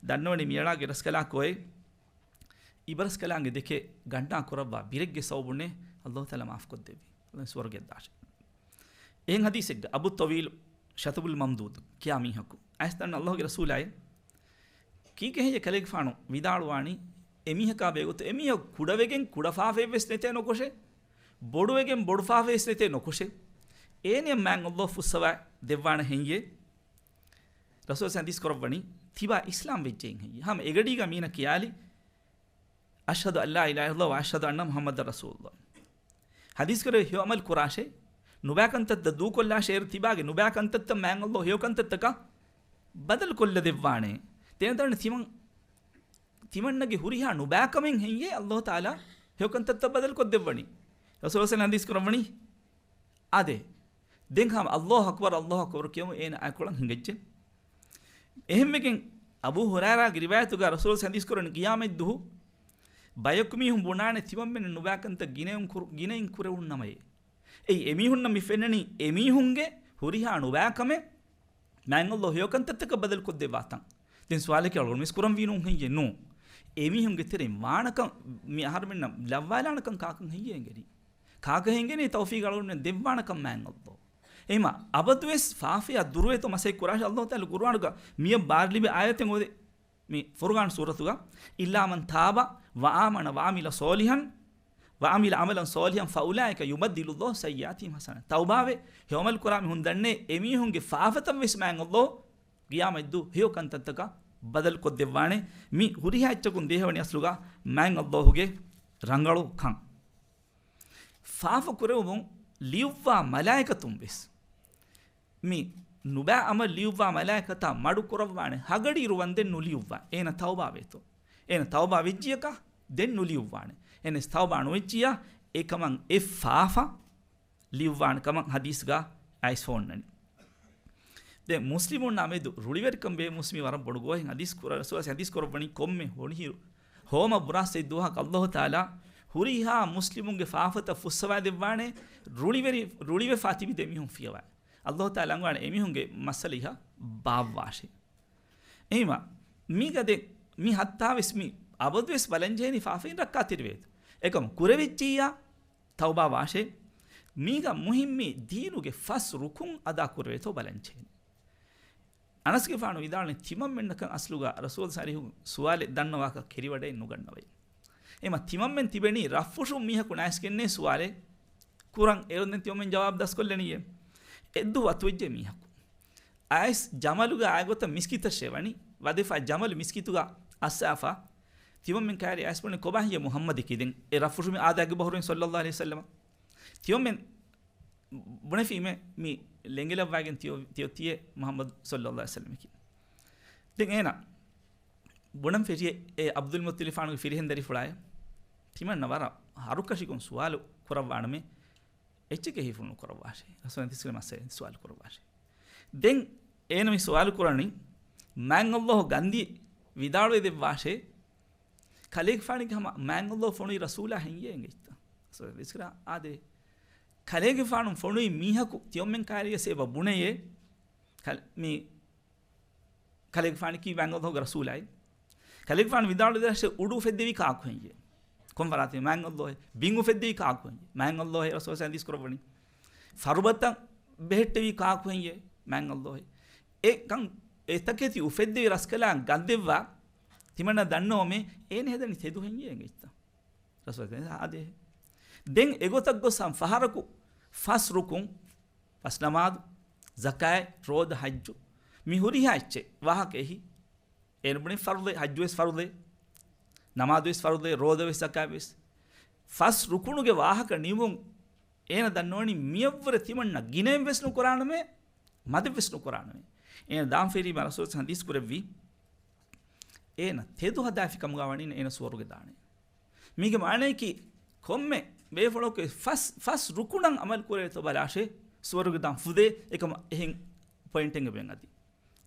ދަންނަވަނީ މިއަޅާގެ ރަސްކަލާކޮއެ އިބަރަސްކަލާނގެ ދެކެ ގަންނާ ކުރައްވާ ބިރެއްގެ ސަބަބުންނޭ ﷲ ތަޢާލާ މާފުކޮށްދެއްވީ. ﷲ ސުވަރުގެއަށް ދާށޭ. އެހެން ޙަދީޘެއްގަ އަބު ޠަވީލް ޝަތުބުލް މަމްދޫދު ކިޔާ މީހަކު އައިސް ދަންނަ ﷲގެ ރަސޫލާއޭ ކީކޭ ހެއްޔޭ ކަލޭގެފާނު ވިދާޅުވާނީ އެމީހަކާ ބެހޭގޮތަށް އެމީހަކު ކުޑަވެގެން ކުޑަފާފައެއްވެސް ނެތޭ ނުކުށޭ، ބޮޑުވެގެން ބޮޑުފާފައެއްވެސް ނެތޭ ނުކުށޭ، އޭނިއަށް މާތް ﷲ ފުއްސަވާ ދެއްވާނެ ހެއްޔޭ؟ ރަސޫލާ ޙަދީޘް ކުރައްވަނީ ތިބާ އިސްލާމް ވެއްޖެއިން ހެއްޔޭ؟ ހަމަ އެގަޑީގަ މީނަ ކިޔާލި أشهد أن لا إله إلا الله وأشهد أن محمدا رسول الله. ޙަދީޘް ކުރެވި ހެޔޮ ޢަމަލު ކުރާށޭ، ނުބައި ކަންތައްތައް ދޫކޮށްލާށޭ، އޭރު ތިބާގެ ނުބައި ކަންތައްތައް މާތް ﷲ ހެޔޮ ކަންތައްތަކަށް ބަދަލު ކޮށްލަދެއްވާނެ. ދެން ދަންނަ ތިމަން، ތިމަންނަގެ ހުރިހާ ނުބާކަމެއް ހެއްޔޭ ﷲ ތަޢާލާ ހެޔޮކަންތައްތައް ބަދަލު ކޮށްދެއްވަނީ. ރަސޫލު ޙަދީޘް ކުރައްވަނީ އާދެ. ދެން ހަމަ ﷲ އަކްބަރު، ﷲ އަކްބަރު ކިޔަމު އޭނަ އަތްކޮޅަށް ހިނގައްޖެ. އެހެންވެގެން އަބޫ ހުރައިރާގެ ރިވާޔަތުގަ ރަސޫލު ޙަދީޘް ކުރަނީ ޤިޔާމަތްދުހު ބަޔަކު މީހުން ބުނާނެ ތިމަންމެން ނުބާކަންތައް ގިނައިން ކުރު-، ގިނައިން ކުރެވުން ނަމައޭ. އެއީ އެމީހުންނަށް މި ފެންނަނީ އެމީހުންގެ ހުރިހާ ނުބާކަމެއް މާތް ﷲ ހެޔޮކަންތައްތަކަށް ބަދަލު ކޮށްދެއްވާތަން. ދެން ސުވާލަކީ އަޅުގަނޑު މިސް ކުރަންވީ ނޫން ހެއްޔޭ؟ ނޫން. އެމީހުންގެ ތެރެއިން ވާނަކަން މި އަހަރުމެންނަށް ލައްވާލާނަކަން ކާކަން ހެއްޔޭ އެނގެނީ؟ ކާކަށް އެނގެނީ ތައުފީގު އަޅުގަނޑުމެން ދެއްވާނަކަން މާތް ﷲ؟ އެހެމަ އަބަދުވެސް ފާފަޔާ ދުރުވޭތޯ މަސައްކަތް ކުރާށޭ. ﷲ ތަޢާލާ ޤުރުއާނުގަ މިއަށް ބާރުލިބި އާޔަތެއް އޮތް މި ފުރުޤާން ސޫރަތުގަ، "إلا من تاب وآمن وعمل صالحا، وعمل عملا صالحا فأولئك يبدل الله سيئاتهم حسنات." ތައުބާވެ ހެޔޮޢަމަލު ކުރާ މީހުން ދަންނޭ އެމީހުންގެ ފާފަތައް ވެސް މާތް ﷲ ޤިޔާމަތްދު ހެޔޮ ކަންތައްތަކަށް ބަދަލު ކޮށްދެއްވާނެ. މި ހުރިހާ އެއްޗަކުން ދޭހަވަނީ އަސްލުގަ މާތް ﷲ ގެ ރަނގަޅު ކަން. ފާފަ ކުރެވުމުން ލިޔުއްވާ މަލާއިކަތުން ވެސް މި ނުބައި ޢަމަލު ލިޔުއްވާ މަލާއިކަތާ މަޑު ކުރައްވާނެ ހަގަޑިއިރު ވަންދެން ނުލިޔުއްވާ. އޭނަ ތައުބާ ވޭތޯ؟ އޭނަ ތައުބާ ވެއްޖިޔަކަ ދެން ނުލިޔުއްވާނެ. އެހެނަސް ތައުބާ ނުވެއްޖިޔާ އެކަމަށް އެ ފާފަ ލިޔުއްވާނެ ކަމަށް ޙަދީޘްގަ އައިސް ފޯންނަނީ. ދެން މުސްލިމުންނާ މެދު ރުޅިވެރިކަން ބޭ މުސްލިމީ ވަރަށް ބޮޑު ގޯހެއް. ޙަދީޘް ކުރ-، ރަސޫލާ ޙަދީޘް ކުރައްވަނީ ކޮންމެ ހޮނިހިރު ހޯމަ ބުރާސް ދުވަހަކަށް ﷲ ތަޢާލާ ހުރިހާ މުސްލިމުންގެ ފާފަތައް ފުއްސަވާ ދެއްވާނެ، ރުޅިވެރި-، ރުޅިވެފާ ތިބި ދެމީހުން ފިޔަވާ. ﷲ ތަޢާލާ އަންގާނެ އެމީހުންގެ މައްސަލަ އިހަށް ބާއްވާށޭ. އެހެމަ މީގަ ދެ-، މި ހައްތާވެސް މި އަބަދުވެސް ބަލަންޖެހެނީ ފާފައިން ރައްކާތެރިވޭތޯ. އެކަމު ކުރެވިއްޖިއްޔާ ތައުބާ ވާށޭ. މީގަ މުހިއްމީ ދީނުގެ ފަސް ރުކުން އަދާ ކުރެވޭތޯ ބަލަންޖެހެނީ. އަނަސްގެފާނު ވިދާޅުވި ތިމަންމެންނަކަށް އަސްލުގަ ރަސޫލު ޞައްލަﷲ ޢަލައިހި ވަސައްލަމަ ސުވާލެއް ދަންނަވާކަށް ކެރިވަޑައެއް ނުގަންނަވައި. އެހެމަ ތިމަންމެން ތިބެނީ ރަށްފުށުން މީހަކު ނައިސްގެންނޭ ސުވާލެއް ކުރަން އޭރުން ދެން ތިމަންމެން ޖަވާބު ދަސްކޮށްލަނީއޭ. އެއްދުވަހު އަތުވެއްޖެ މީހަކު. އައިސް ޖަމަލުގަ އާގޮތަށް މިސްކިތަށޭ ވަނީ، ވަދެފާ ޖަމަލު މިސްކިތުގަ އައްސާފާ. ތިމަންމެން ކައިރި އައިސް ބުނި ކޮބާ ހިޔެ މުޙައްމަދަކީ ދެން އެ ރަށްފުށު މި އާދައިގެ ބަހުރުވެން ޞައްލަﷲ ޢަލައިހި ވަސައްލަމަ. ތިމަންމެން ބުނެފީމެ މި ލެނގިލައްވައިގެން ތިޔޮ-، ތިޔޮތީއެއް މުޙައްމަދު ޞައްލަﷲ ޢަލައިހި ވަސައްލަމަކީ. ދެން އޭނަ ބުނަން ފެށިއެ އެ ޢަބްދުލް މުއްޠަލިބާނުގެ ފިރިހެން ދަރިފުޅާއެ. ތިމަންނަ ވަރަށް ހަރުކަށިކޮން ސުވާލު ކުރައްވާނަމޭ. އެއްޗެކޭ ހިފުނު ކުރައްވާށޭ. ރަސޫލާ ތިސްކުރެ މައްސަލަ ސުވާލު ކުރައްވާށޭ. ދެން އޭނަ މި ސުވާލު ކުރަނީ މާތް ﷲ ގަންދީ ވިދާޅުވެ ދެއްވާށޭ. ކަލޭގެފާނުގެ ހަމަ މާތް ﷲ ފޮނުވި ރަސޫލާ ހެއްޔޭ އެނގިއްތަ؟ ރަސޫލާ ތިސްކުރެ އާދޭ. ކަލޭގެފާނު ފޮނުވި މީހަކު ތިޔޮމެން ކާރިޔަސް އެބަ ބުނެޔޭ. ކަލ-، މި ކަލޭގެފާނަކީ މާތް ﷲގެ ރަސޫލާއި. ކަލޭގެފާނު ވިދާޅުވި ދަށެ އުޑު އުފެއްދެވީ ކާކު ހެއްޔޭ؟ ކޮން ފަރާތެއް؟ މާތް ﷲ. ބިން އުފެއްދެވީ ކާކު ހެއްޔޭ؟ މާތް ﷲ. ރަސޫލާ ޙަދީޘް ކުރައްވަނީ. ފަރުބަތަށް ބެހެއްޓެވީ ކާކު ހެއްޔޭ؟ މާތް ﷲ. އެކަން އެތަކެތި އުފެއްދެވި ރަސްކަލާނގެ ގަދަ ދެއްވާ ތިމަންނަ ދަންނަވަމޭ އޭނަ ހެދަނީ ތެދު ހެއްޔޭ އެނގިއްތަ؟ ރަސޫލާ އާދޭ. ދެން އެގޮތަށް ގޮސް ހަމަ ފަހަރަކު ފަސް ރުކުން، ފަސް ނަމާދު، ޒަކާތް، ރޯދަ، ޙައްޖު، މި ހުރިހާ އެއްޗެއް ވާހަކަ އެހި. އޭނަ ބުނި ފަރުޟެއް، ޙައްޖުވެސް ފަރުޟެއް، ނަމާދުވެސް ފަރުޟެއް، ރޯދަވެސް ޒަކާތްވެސް. ފަސް ރުކުނުގެ ވާހަކަ ނިމުން އޭނަ ދަންނަވަނީ މިއަށްވުރެ ތިމަންނަ ގިނައެއްވެސް ނުކުރާނަމޭ، މަދެއްވެސް ނުކުރާނަމޭ. އޭނަ ދާން ފެށީމަ ރަސޫލާ ޙަދީޘް ކުރެއްވީ، އޭނަ ތެދު ހަދާފި ކަމުގަ ވަނީ އޭނަ ސުވަރުގެ ދާނެ. މީގެ މާނައަކީ ކޮންމެ ބޭފުޅަކު ފަސް، ފަސް ރުކުނަށް ޢަމަލު ކުރޭތޯ ބަލާށޭ ސުވަރުގެ ދާން ފުދޭ. އެކަމަ އެހެން ޕޮއިންޓެއް އެބައިން އަދި.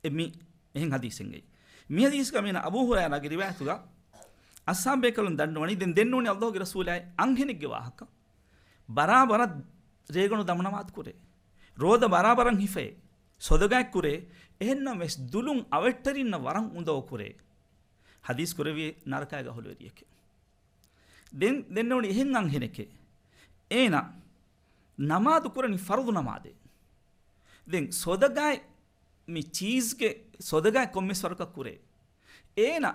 އެ މި އެހެން ޙަދީޘެއްގައި. މި ޙަދީޘްގަ މީނަ އަބޫ ހުރައިރާގެ ރިވާޔަތުގަ އަޞްޙާބު ބޭކަލުން ދަންނަވަނީ ދެން ދެންނޫނީ ﷲގެ ރަސޫލާއި އަންހެނެއްގެ ވާހަކަ. ބަރާބަރަށް ރޭގަނޑު ދަމުނަމާދު ކުރޭ. ރޯދަ ބަރާބަރަށް ހިފޭ. ޞަދަޤާތް ކުރޭ. އެހެންނަމަވެސް ދުލުން އަވަށްޓެރިންނަށް ވަރަށް އުނދަގޫ ކުރޭ. ޙަދީޘް ކުރެއްވީ ނަރަކައިގެ އަހުލުވެރިއެކޭ. ދެން ދެންނެވުނީ އެހެން އަންހެނެކޭ. އޭނަ ނަމާދު ކުރަނީ ފަރުޟު ނަމާދެއް. ދެން ޞަދަޤާތް މި ޗީޒްގެ ޞަދަޤާތް ކޮންމެސް ވަރަކަށް ކުރޭ. އޭނަ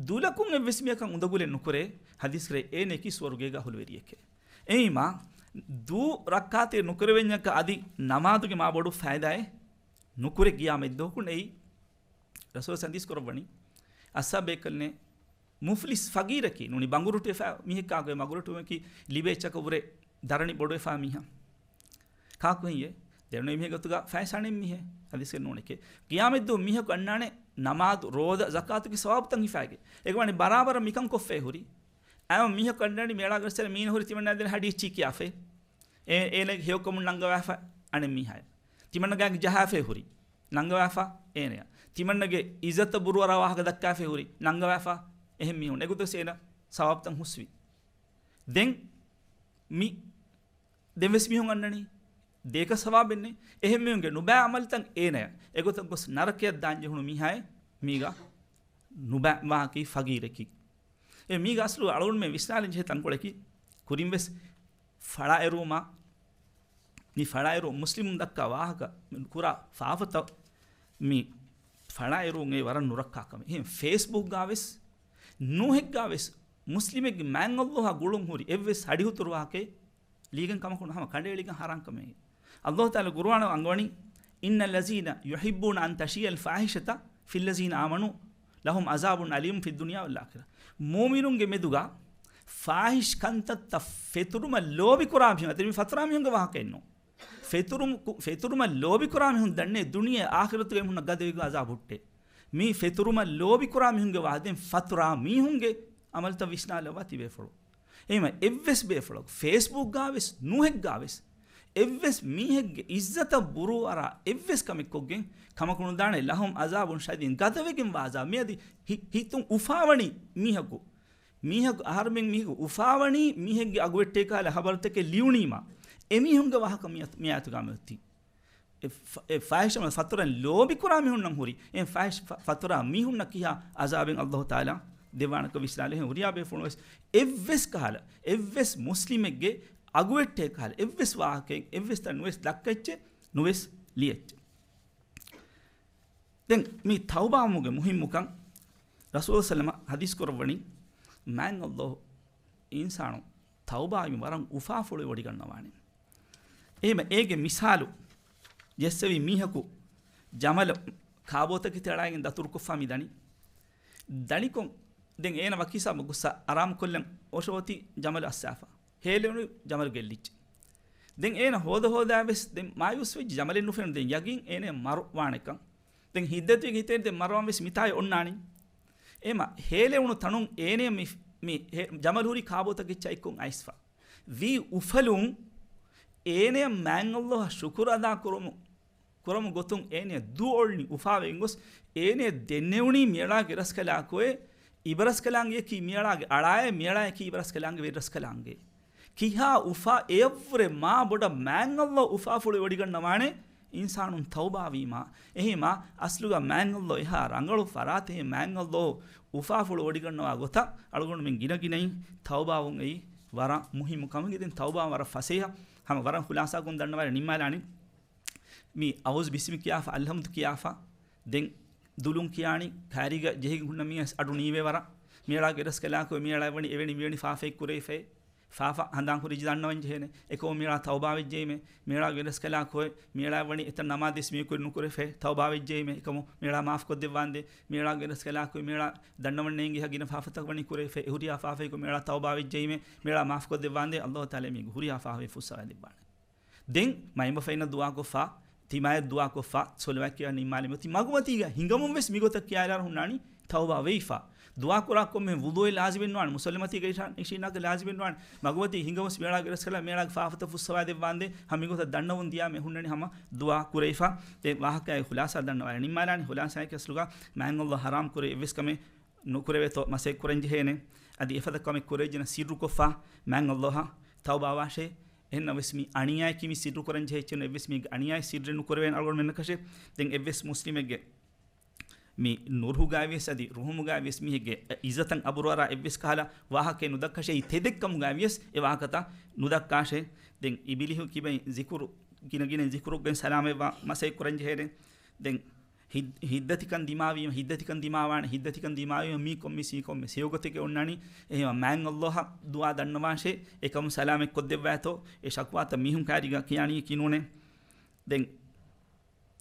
ދުލަކުން އެއްވެސް މީހަކަށް އުނދަގުލެއް ނުކުރޭ. ޙަދީޘް ކުރޭ އޭނައަކީ ސުވަރުގޭގެ އަހުލުވެރިއެކޭ. އެހެންވީމާ ދު ރައްކާތެރި ނުކުރެވެންޏަކަށް އަދި ނަމާދުގެ މާ ބޮޑު ފައިދާއެއް ނުކުރޭ ޤިޔާމަތްދުވަހަކުން އެއީ. ރަސޫލާ ޙަދީޘް ކުރައްވަނީ އަޞްޙާބު ބޭކަލުންނޭ މުފްލިސް ފަގީރަކީ ނޫނީ ބަނގުރޫޓުވެފަ މީހެއް ކާކު އެ ބަނގުރޫޓުވުމަކީ ލިބޭ އެއްޗަކަށް ވުރެ ދަރަނި ބޮޑުވެފާ މީހާ. ކާކު ހެއްޔޭ؟ ދެން މީހެއް ގޮތުގަ ފައިސާ ނެތް މީހެއް ހަދީސްގަ ނޫނެކޭ. ގިޔާމަތްދުވަހު މީހަކު އަންނާނެ ނަމާދު، ރޯދަ، ޒަކާތުގެ ސަވާބުތައް ހިފާގެ. އެގޮތަށް ވަނީ ބަރާބަރަށް މިކަން ކޮށްފައި ހުރި. އައި މީހަކު އަންނާނީ މޭޅާގަ އިސްރަ މީނަ ހުރި ތިމަންނާ ދެން ހަޑި އެއްޗި ކިޔާފައި. އޭ، އޭނަގެ ހެޔޮކަމުން ނަންގަވާފަ އަނެއް މީހާއެއް. ތިމަންނަގާގެ ޖަހާފައި ހުރި. ނަންގަވާފަ އޭނަޔަށް. ތިމަންނަގެ އިއްޒަތަށް ބުރޫއަރާ ވާހަކަ ދައްކާފައި ހުރި. ނަންގަވާފަ އެހެން މީހުން. އެގޮތަށް އޭނަ ސަވާބުތައް ހުސްވި. ދެން މި ދެން ވެސް މީހުން އަންނަނީ ދޭކަށް ސަވާބެއް ނެތް. އެހެން މީހުންގެ ނުބައި އަމަލުތައް އޭނަޔަށް. އެގޮތަށް ގޮސް ނަރަކަޔަށް ދާން ޖެހުނު މީހާއެއް މީގަ ނުބައި ވާހަކައީ ފަގީރަކީ. އެ މީގަ އަސްލު އަޅުގަނޑުމެން ވިސްނާލަން ޖެހޭ ތަންކޮޅަކީ ކުރިން ވެސް ފަޅާއެރުވުމާ، މި ފަޅާއެރު މުސްލިމުން ދައްކާ ވާހަކަ ކުރާ ފާފަތައް މި ފަޅާއެރުން އެ ވަރަށް ނުރައްކާ ކަމެއް. އެހެން ފޭސްބުކްގާ ވެސް ނޫހެއްގާ ވެސް މުސްލިމެއްގެ މާތް ﷲ އާ ގުޅުން ހުރި އެއްވެސް ހަޑިހުތުރު ވާހަކައެއް ލިޔެގެން ކަމަކު ނު ހަމަ ކަނޑައެޅިގެން ހަރާން ކަމެއް. ﷲ ތަޢާލާ ޤުރުއާނު އަންގަވަނީ، "إن الذين يحبون أن تشيع الفاحشة في الذين آمنوا لهم عذاب أليم في الدنيا والآخرة." މުއުމިނުންގެ މެދުގަ ފާޙިޝް ކަންތައްތައް ފެތުރުމަށް ލޯބިކުރާ މީހުން، އަދި މި ފަތުރާ މީހުންގެ ވާހަކައެއްނު. ފެތުރުމަކު-، ފެތުރުމަށް ލޯބިކުރާ މީހުން ދަންނޭ ދުނިޔެ އާޚިރަތުގައި ހުންނަ ގަދަވެގެ ޢަޒާބު ހުއްޓޭ. މި ފެތުރުމަށް ލޯބިކުރާ މީހުންގެ ވާހަކަ ދެން ފަތުރާ މީހުންގެ ޢަމަލުތައް ވިސްނާލައްވާ ތިބޭފުޅު. އެހެންވެ އެއްވެސް ބޭފުޅަކު ފޭސްބުކްގާ ވެސް ނޫހެއްގާ ވެސް އެއްވެސް މީހެއްގެ އިއްޒަތަށް ބުރޫއަރާ އެއްވެސް ކަމެއް ކޮށްގެން ކަމަކު ނުދާނެ. لهم عذاب شديد، ގަދަވެގެންވާ ޢަޒާބު. މިއަދި ހި-، ހިތުން އުފާވަނީ މީހަކު، މީހަކު އަހަރުމެން މީހަކު އުފާވަނީ މީހެއްގެ އަގުވެއްޓޭ ކަހަލަ ޚަބަރުތަކެއް ލިޔުނީމާ، އެމީހުންގެ ވާހަކަ މިއަތު-، މިއާޔަތުގާ މިއޮތީ. އެ ފަ-، އެ ފާޙިޝް ޢަމަލު ފަތުރަން ލޯބިކުރާ މީހުންނަށް ހުރި، އެ ފާޙިޝް ފަ-، ފަތުރާ މީހުންނަށް ކިހާ ޢަޒާބެއް ﷲ ތަޢާލާ ދެއްވާނެކަން ވިސްނާލެ. ހުރިހާ ބޭފުޅުން ވެސް އެއްވެސް ކަހަލަ، އެއްވެސް މުސްލިމެއްގެ އަގުވެއްޓޭ ކަހަލަ، އެއްވެސް ވާހަކައެއް، އެއްވެސް ތަން ނުވެސް ދައްކަ އެއްޗެއް ނުވެސް ލިޔެއްޗެއް. ދެން މި ތައުބާވުމުގެ މުހިއްމުކަން ރަސޫލު ސައްލަމަ ޙަދީޘް ކުރައްވަނީ، މާތް ﷲ އިންސާނު ތައުބާވީމަ ވަރަށް އުފާފުޅުވެ ވޮޑިގަންނަވާނެ. އެހެން އޭގެ މިސާލު ޖެއްސެވި މީހަކު ޖަމަލަށް ކާބޯތަކެތި އަޅައިގެން ދަތުރުކޮށްފާ މި ދަނީ. ދަނިކޮށް ދެން އޭނަ ވަކި ހިސާބަށް ގޮއްސަ އަރާމުކޮށްލަން އޮށޯތި ޖަމަލު އައްސާފަ. ހޭލެވުނު ޖަމަލު ގެއްލިއްޖެ. ދެން އޭނަ ހޯދަ ހޯދާ ވެސް ދެން މާޔޫސް ވެއްޖެ ޖަމަލެއް ނުފެނުނު ދެން ޔަގީން އޭނަ މަރު ވާނެކަން. ދެން ހިތްދަތީގެ ހިތޭން ދެން މަރުވާން ވެސް މިތާއި އޮންނާނީ. އެމަ ހޭލެވުނު ތަނުން އޭނަ މި، މި ހޭ-، ޖަމަލު ހުރީ ކާބޯތަކެއްޗާ އެއްކޮށް އައިސްފަ. ވީ އުފަލުން އޭނަ މާތް ﷲ އަށް ޝުކުރު އަދާ ކުރުމު، ކުރަމު ގޮތުން އޭނަ ދުވަ އޮޅިނީ އުފާވެގެން ގޮސް، އޭނަ ދެންނެވުނީ މިއަޅާގެ ރަސްކަލާކޮއެ، އިބަރަސްކަލާނގެއަކީ މިއަޅާގެ އަޅާއެ، މިއަޅާއަކީ އިބަރަސްކަލާނގެ ވެރިރަސްކަލާނގެ. ކިހާ އުފާ އެއަށްވުރެ މާ ބޮޑަށް މާތް ﷲ އުފާފުޅު ވޮޑިގަންނަވާނެ އިންސާނުން ތައުބާވީމާ. އެހީމާ އަސްލުގަ މާތް ﷲ އެހާ ރަނގަޅު ފަރާތެއް. މާތް ﷲ އުފާފުޅު ވޮޑިގަންނަވާ ގޮތަށް އަޅުގަނޑުމެން ގިނަ ގިނައިން ތައުބާވުން އެއީ ވަރަށް މުހިއްމު ކަމެއް. ދެން ތައުބާ ވަރަށް ފަސޭހަ، ހަމަ ވަރަށް ޚުލާސާކޮށް ދަންނަވާލަން ނިންމާލާނީ. މި އައޫޒު ބިސްމި ކިޔާފަ، އަލްޙަމްދު ކިޔާފަ، ދެން ދުލުން ކިޔާނީ، ކައިރީގަ ޖެހިގެން ހުންނަ މީހެއް އަޑު ނީވޭ ވަރަށް. މިއަޅާގެ ރަސްކަލާކޮ، މިއަޅާ ވަނީ އެވެނި މިވެނި ފާފައެއް ކުރެވިފައޭ. ފާފަ ހަނދާން ހުރި ޖަންނަވަން ޖެހޭނެ. އެކަމު މިއަޅާ ތައުބާ ވެއްޖެއީމޭ. މިއަޅާގެ ރަސްކަލާކޮ، މިއަޅާ ވަނީ އެތައް ނަމާދެސް މި ކުރި ނުކުރެފައޭ. ތައުބާ ވެއްޖެއީމޭ. އެކަމު މިއަޅާ މާފް ކޮށްދެއްވާނދޭ. މިއަޅާގެ ރަސްކަލާކޮ، މިއަޅާ ދަންނަވަން ނޭނގި ހަ ގިނަ ފާފަތަކަށް ވަނީ ކުރެފައޭ. އެ ހުރިހާ ފާފައެކު މިއަޅާ ތައުބާ ވެއްޖެއީމޭ. މިއަޅާ މާފް ކޮށްދެއްވާނދޭ. ﷲ ތަޢާލާ މީގެ ހުރިހާ ފާފައެއް ފުއްސަވާ ދެއްވާނެ. ދެން މައިންބަފައިންނަށް ދުޢާކޮށްފަ، ތިމާޔަށް ދުޢާކޮށްފަ، ޞަލަވާތް ކިޔާ ނިންމާލެމެ. ތި މަގުމަތީގަ ހިނގަމުން ވެސް މިގޮތަށް ކިޔާލާރަ ހުންނާނީ ތައުބާ ވެއިފަ. ދުޢާ ކުރާ ކޮންމެ ވުޟޫއެއް ލާޒިމެއް ނުވާނެ. މުސައްލަ މަތީގަ އިޝާ-، އިޝީނާކަށް ލާޒިމެއް ނުވާނެ. މަގުމަތީ ހިނގަމުން ވެސް މިއަޅާގެ ރަސްކަލާ މިއަޅާގެ ފާފަތައް ފުއްސަވާ ދެއްވާނދޭ. ހަމަ މިގޮތަށް ދަންނަވަން ދިޔާމެ ހުންނަނީ ހަމަ ދުޢާ ކުރެވިފަ. ދެން ވާހަކައިގެ ޚުލާސާ ދަންނަވާލަން ނިންމާލާނީ. ޚުލާސާއަކީ އަސްލުގަ މާތް ﷲ ޙަރާމް ކުރެވި އެއްވެސް ކަމެއް ނުކުރެވޭތޯ މަސައްކަތް ކުރަން ޖެހޭނެ. އަދި އެފަދަ ކަމެއް ކުރެވިއްޖެނަ ސިއްރުކޮށްފަ މާތް ﷲ އަށް ތައުބާވާށޭ. އެހެންނަމަވެސް މި އަނިޔާއަކީ މި ސިއްރު ކުރަން ޖެހޭ އެއްޗެއް ނޫން. އެއްވެސް މީގެ އަނިޔާއެއް ސިއްރެއް ނުކުރެވޭނެ އަޅުގަނޑުމެންނަކަށެއް. ދެން އެއްވެސް މުސްލިމެއްގެ މި ނުރުހުގައިވިޔަސް އަދި ރުހުމުގައިވިޔަސް މީހެއްގެ އިއްޒަތަށް އަބުރުއަރާ އެއްވެސް ކަހަލަ ވާހަކައެއް ނުދައްކަށޭ. ތެދެއްކަމުގައިވިޔަސް އެ ވާހަކަތައް ނުދައްކާށޭ. ދެން އިބިލީހު ކިބައިން ޒިކުރު، ގިނަ ގިނައިން ޒިކުރުގެން ސަލާމަތްވާ މަސައްކަތް ކުރަން ޖެހޭނެ. ދެން ހިތް-، ހިތްދަތިކަން ދިމާވީމަ، ހިތްދަތިކަން ދިމާވާނެ، ހިތްދަތިކަން ދިމާވީމަ މީ ކޮންމެސް މީ ކޮންމެސް ހެޔޮގޮތެއްގަ އޮންނާނީ. އެހެންވީމަ މާތް ﷲ އަށް ދުޢާ ދަންނަވާށޭ، އެކަމުން ސަލާމަތް ކޮށްދެއްވާތޯ، އެ ޝަކުވާތައް މީހުން ކާރީގަ ކިޔާނީ ކިނޫނެ. ދެން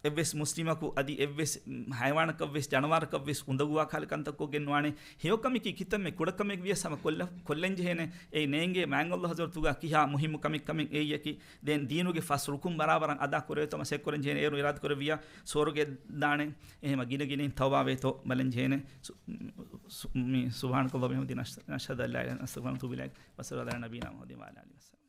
އެއްވެސް މުސްލިމަކު އަދި އެއްވެސް ހައިވާނަކަށްވެސް ޖަނަވާރަކަށްވެސް އުނދަގޫވާ ކަހަލަ ކަންތައްކޮށްގެން ނުވާނެ. ހެޔޮކަމަކީ ކިތަންމެ ކުޑަކަމެއް ވިޔަސް ހަމަ ކޮށްލަ-، ކޮށްލަން ޖެހޭނެ. އެއީ ނޭނގޭ މާތް ﷲ ޙަޟްރަތުގަ ކިހާ މުހިއްމު ކަމެއް ކަމެއް އެއީއަކީ. ދެން ދީނުގެ ފަސް ރުކުން ބަރާބަރަށް އަދާ ކުރެވޭތޯ މަސައްކަތް ކުރަން ޖެހޭނެ. އޭރު އިރާދަ ކުރެއްވިޔާ ސުވަރުގެ ދާނެ. އެހެމަ ގިނަ ގިނައިން ތައުބާވޭތޯ ބަލަން ޖެހޭނެ. ސު-، ސު-، މި، سبحانك اللهم وبحمدك، نشهد أن لا إله إلا أنت، نستغفرك ونتوب إليك. وصلى الله على نبينا محمد وعلى آله وسلم.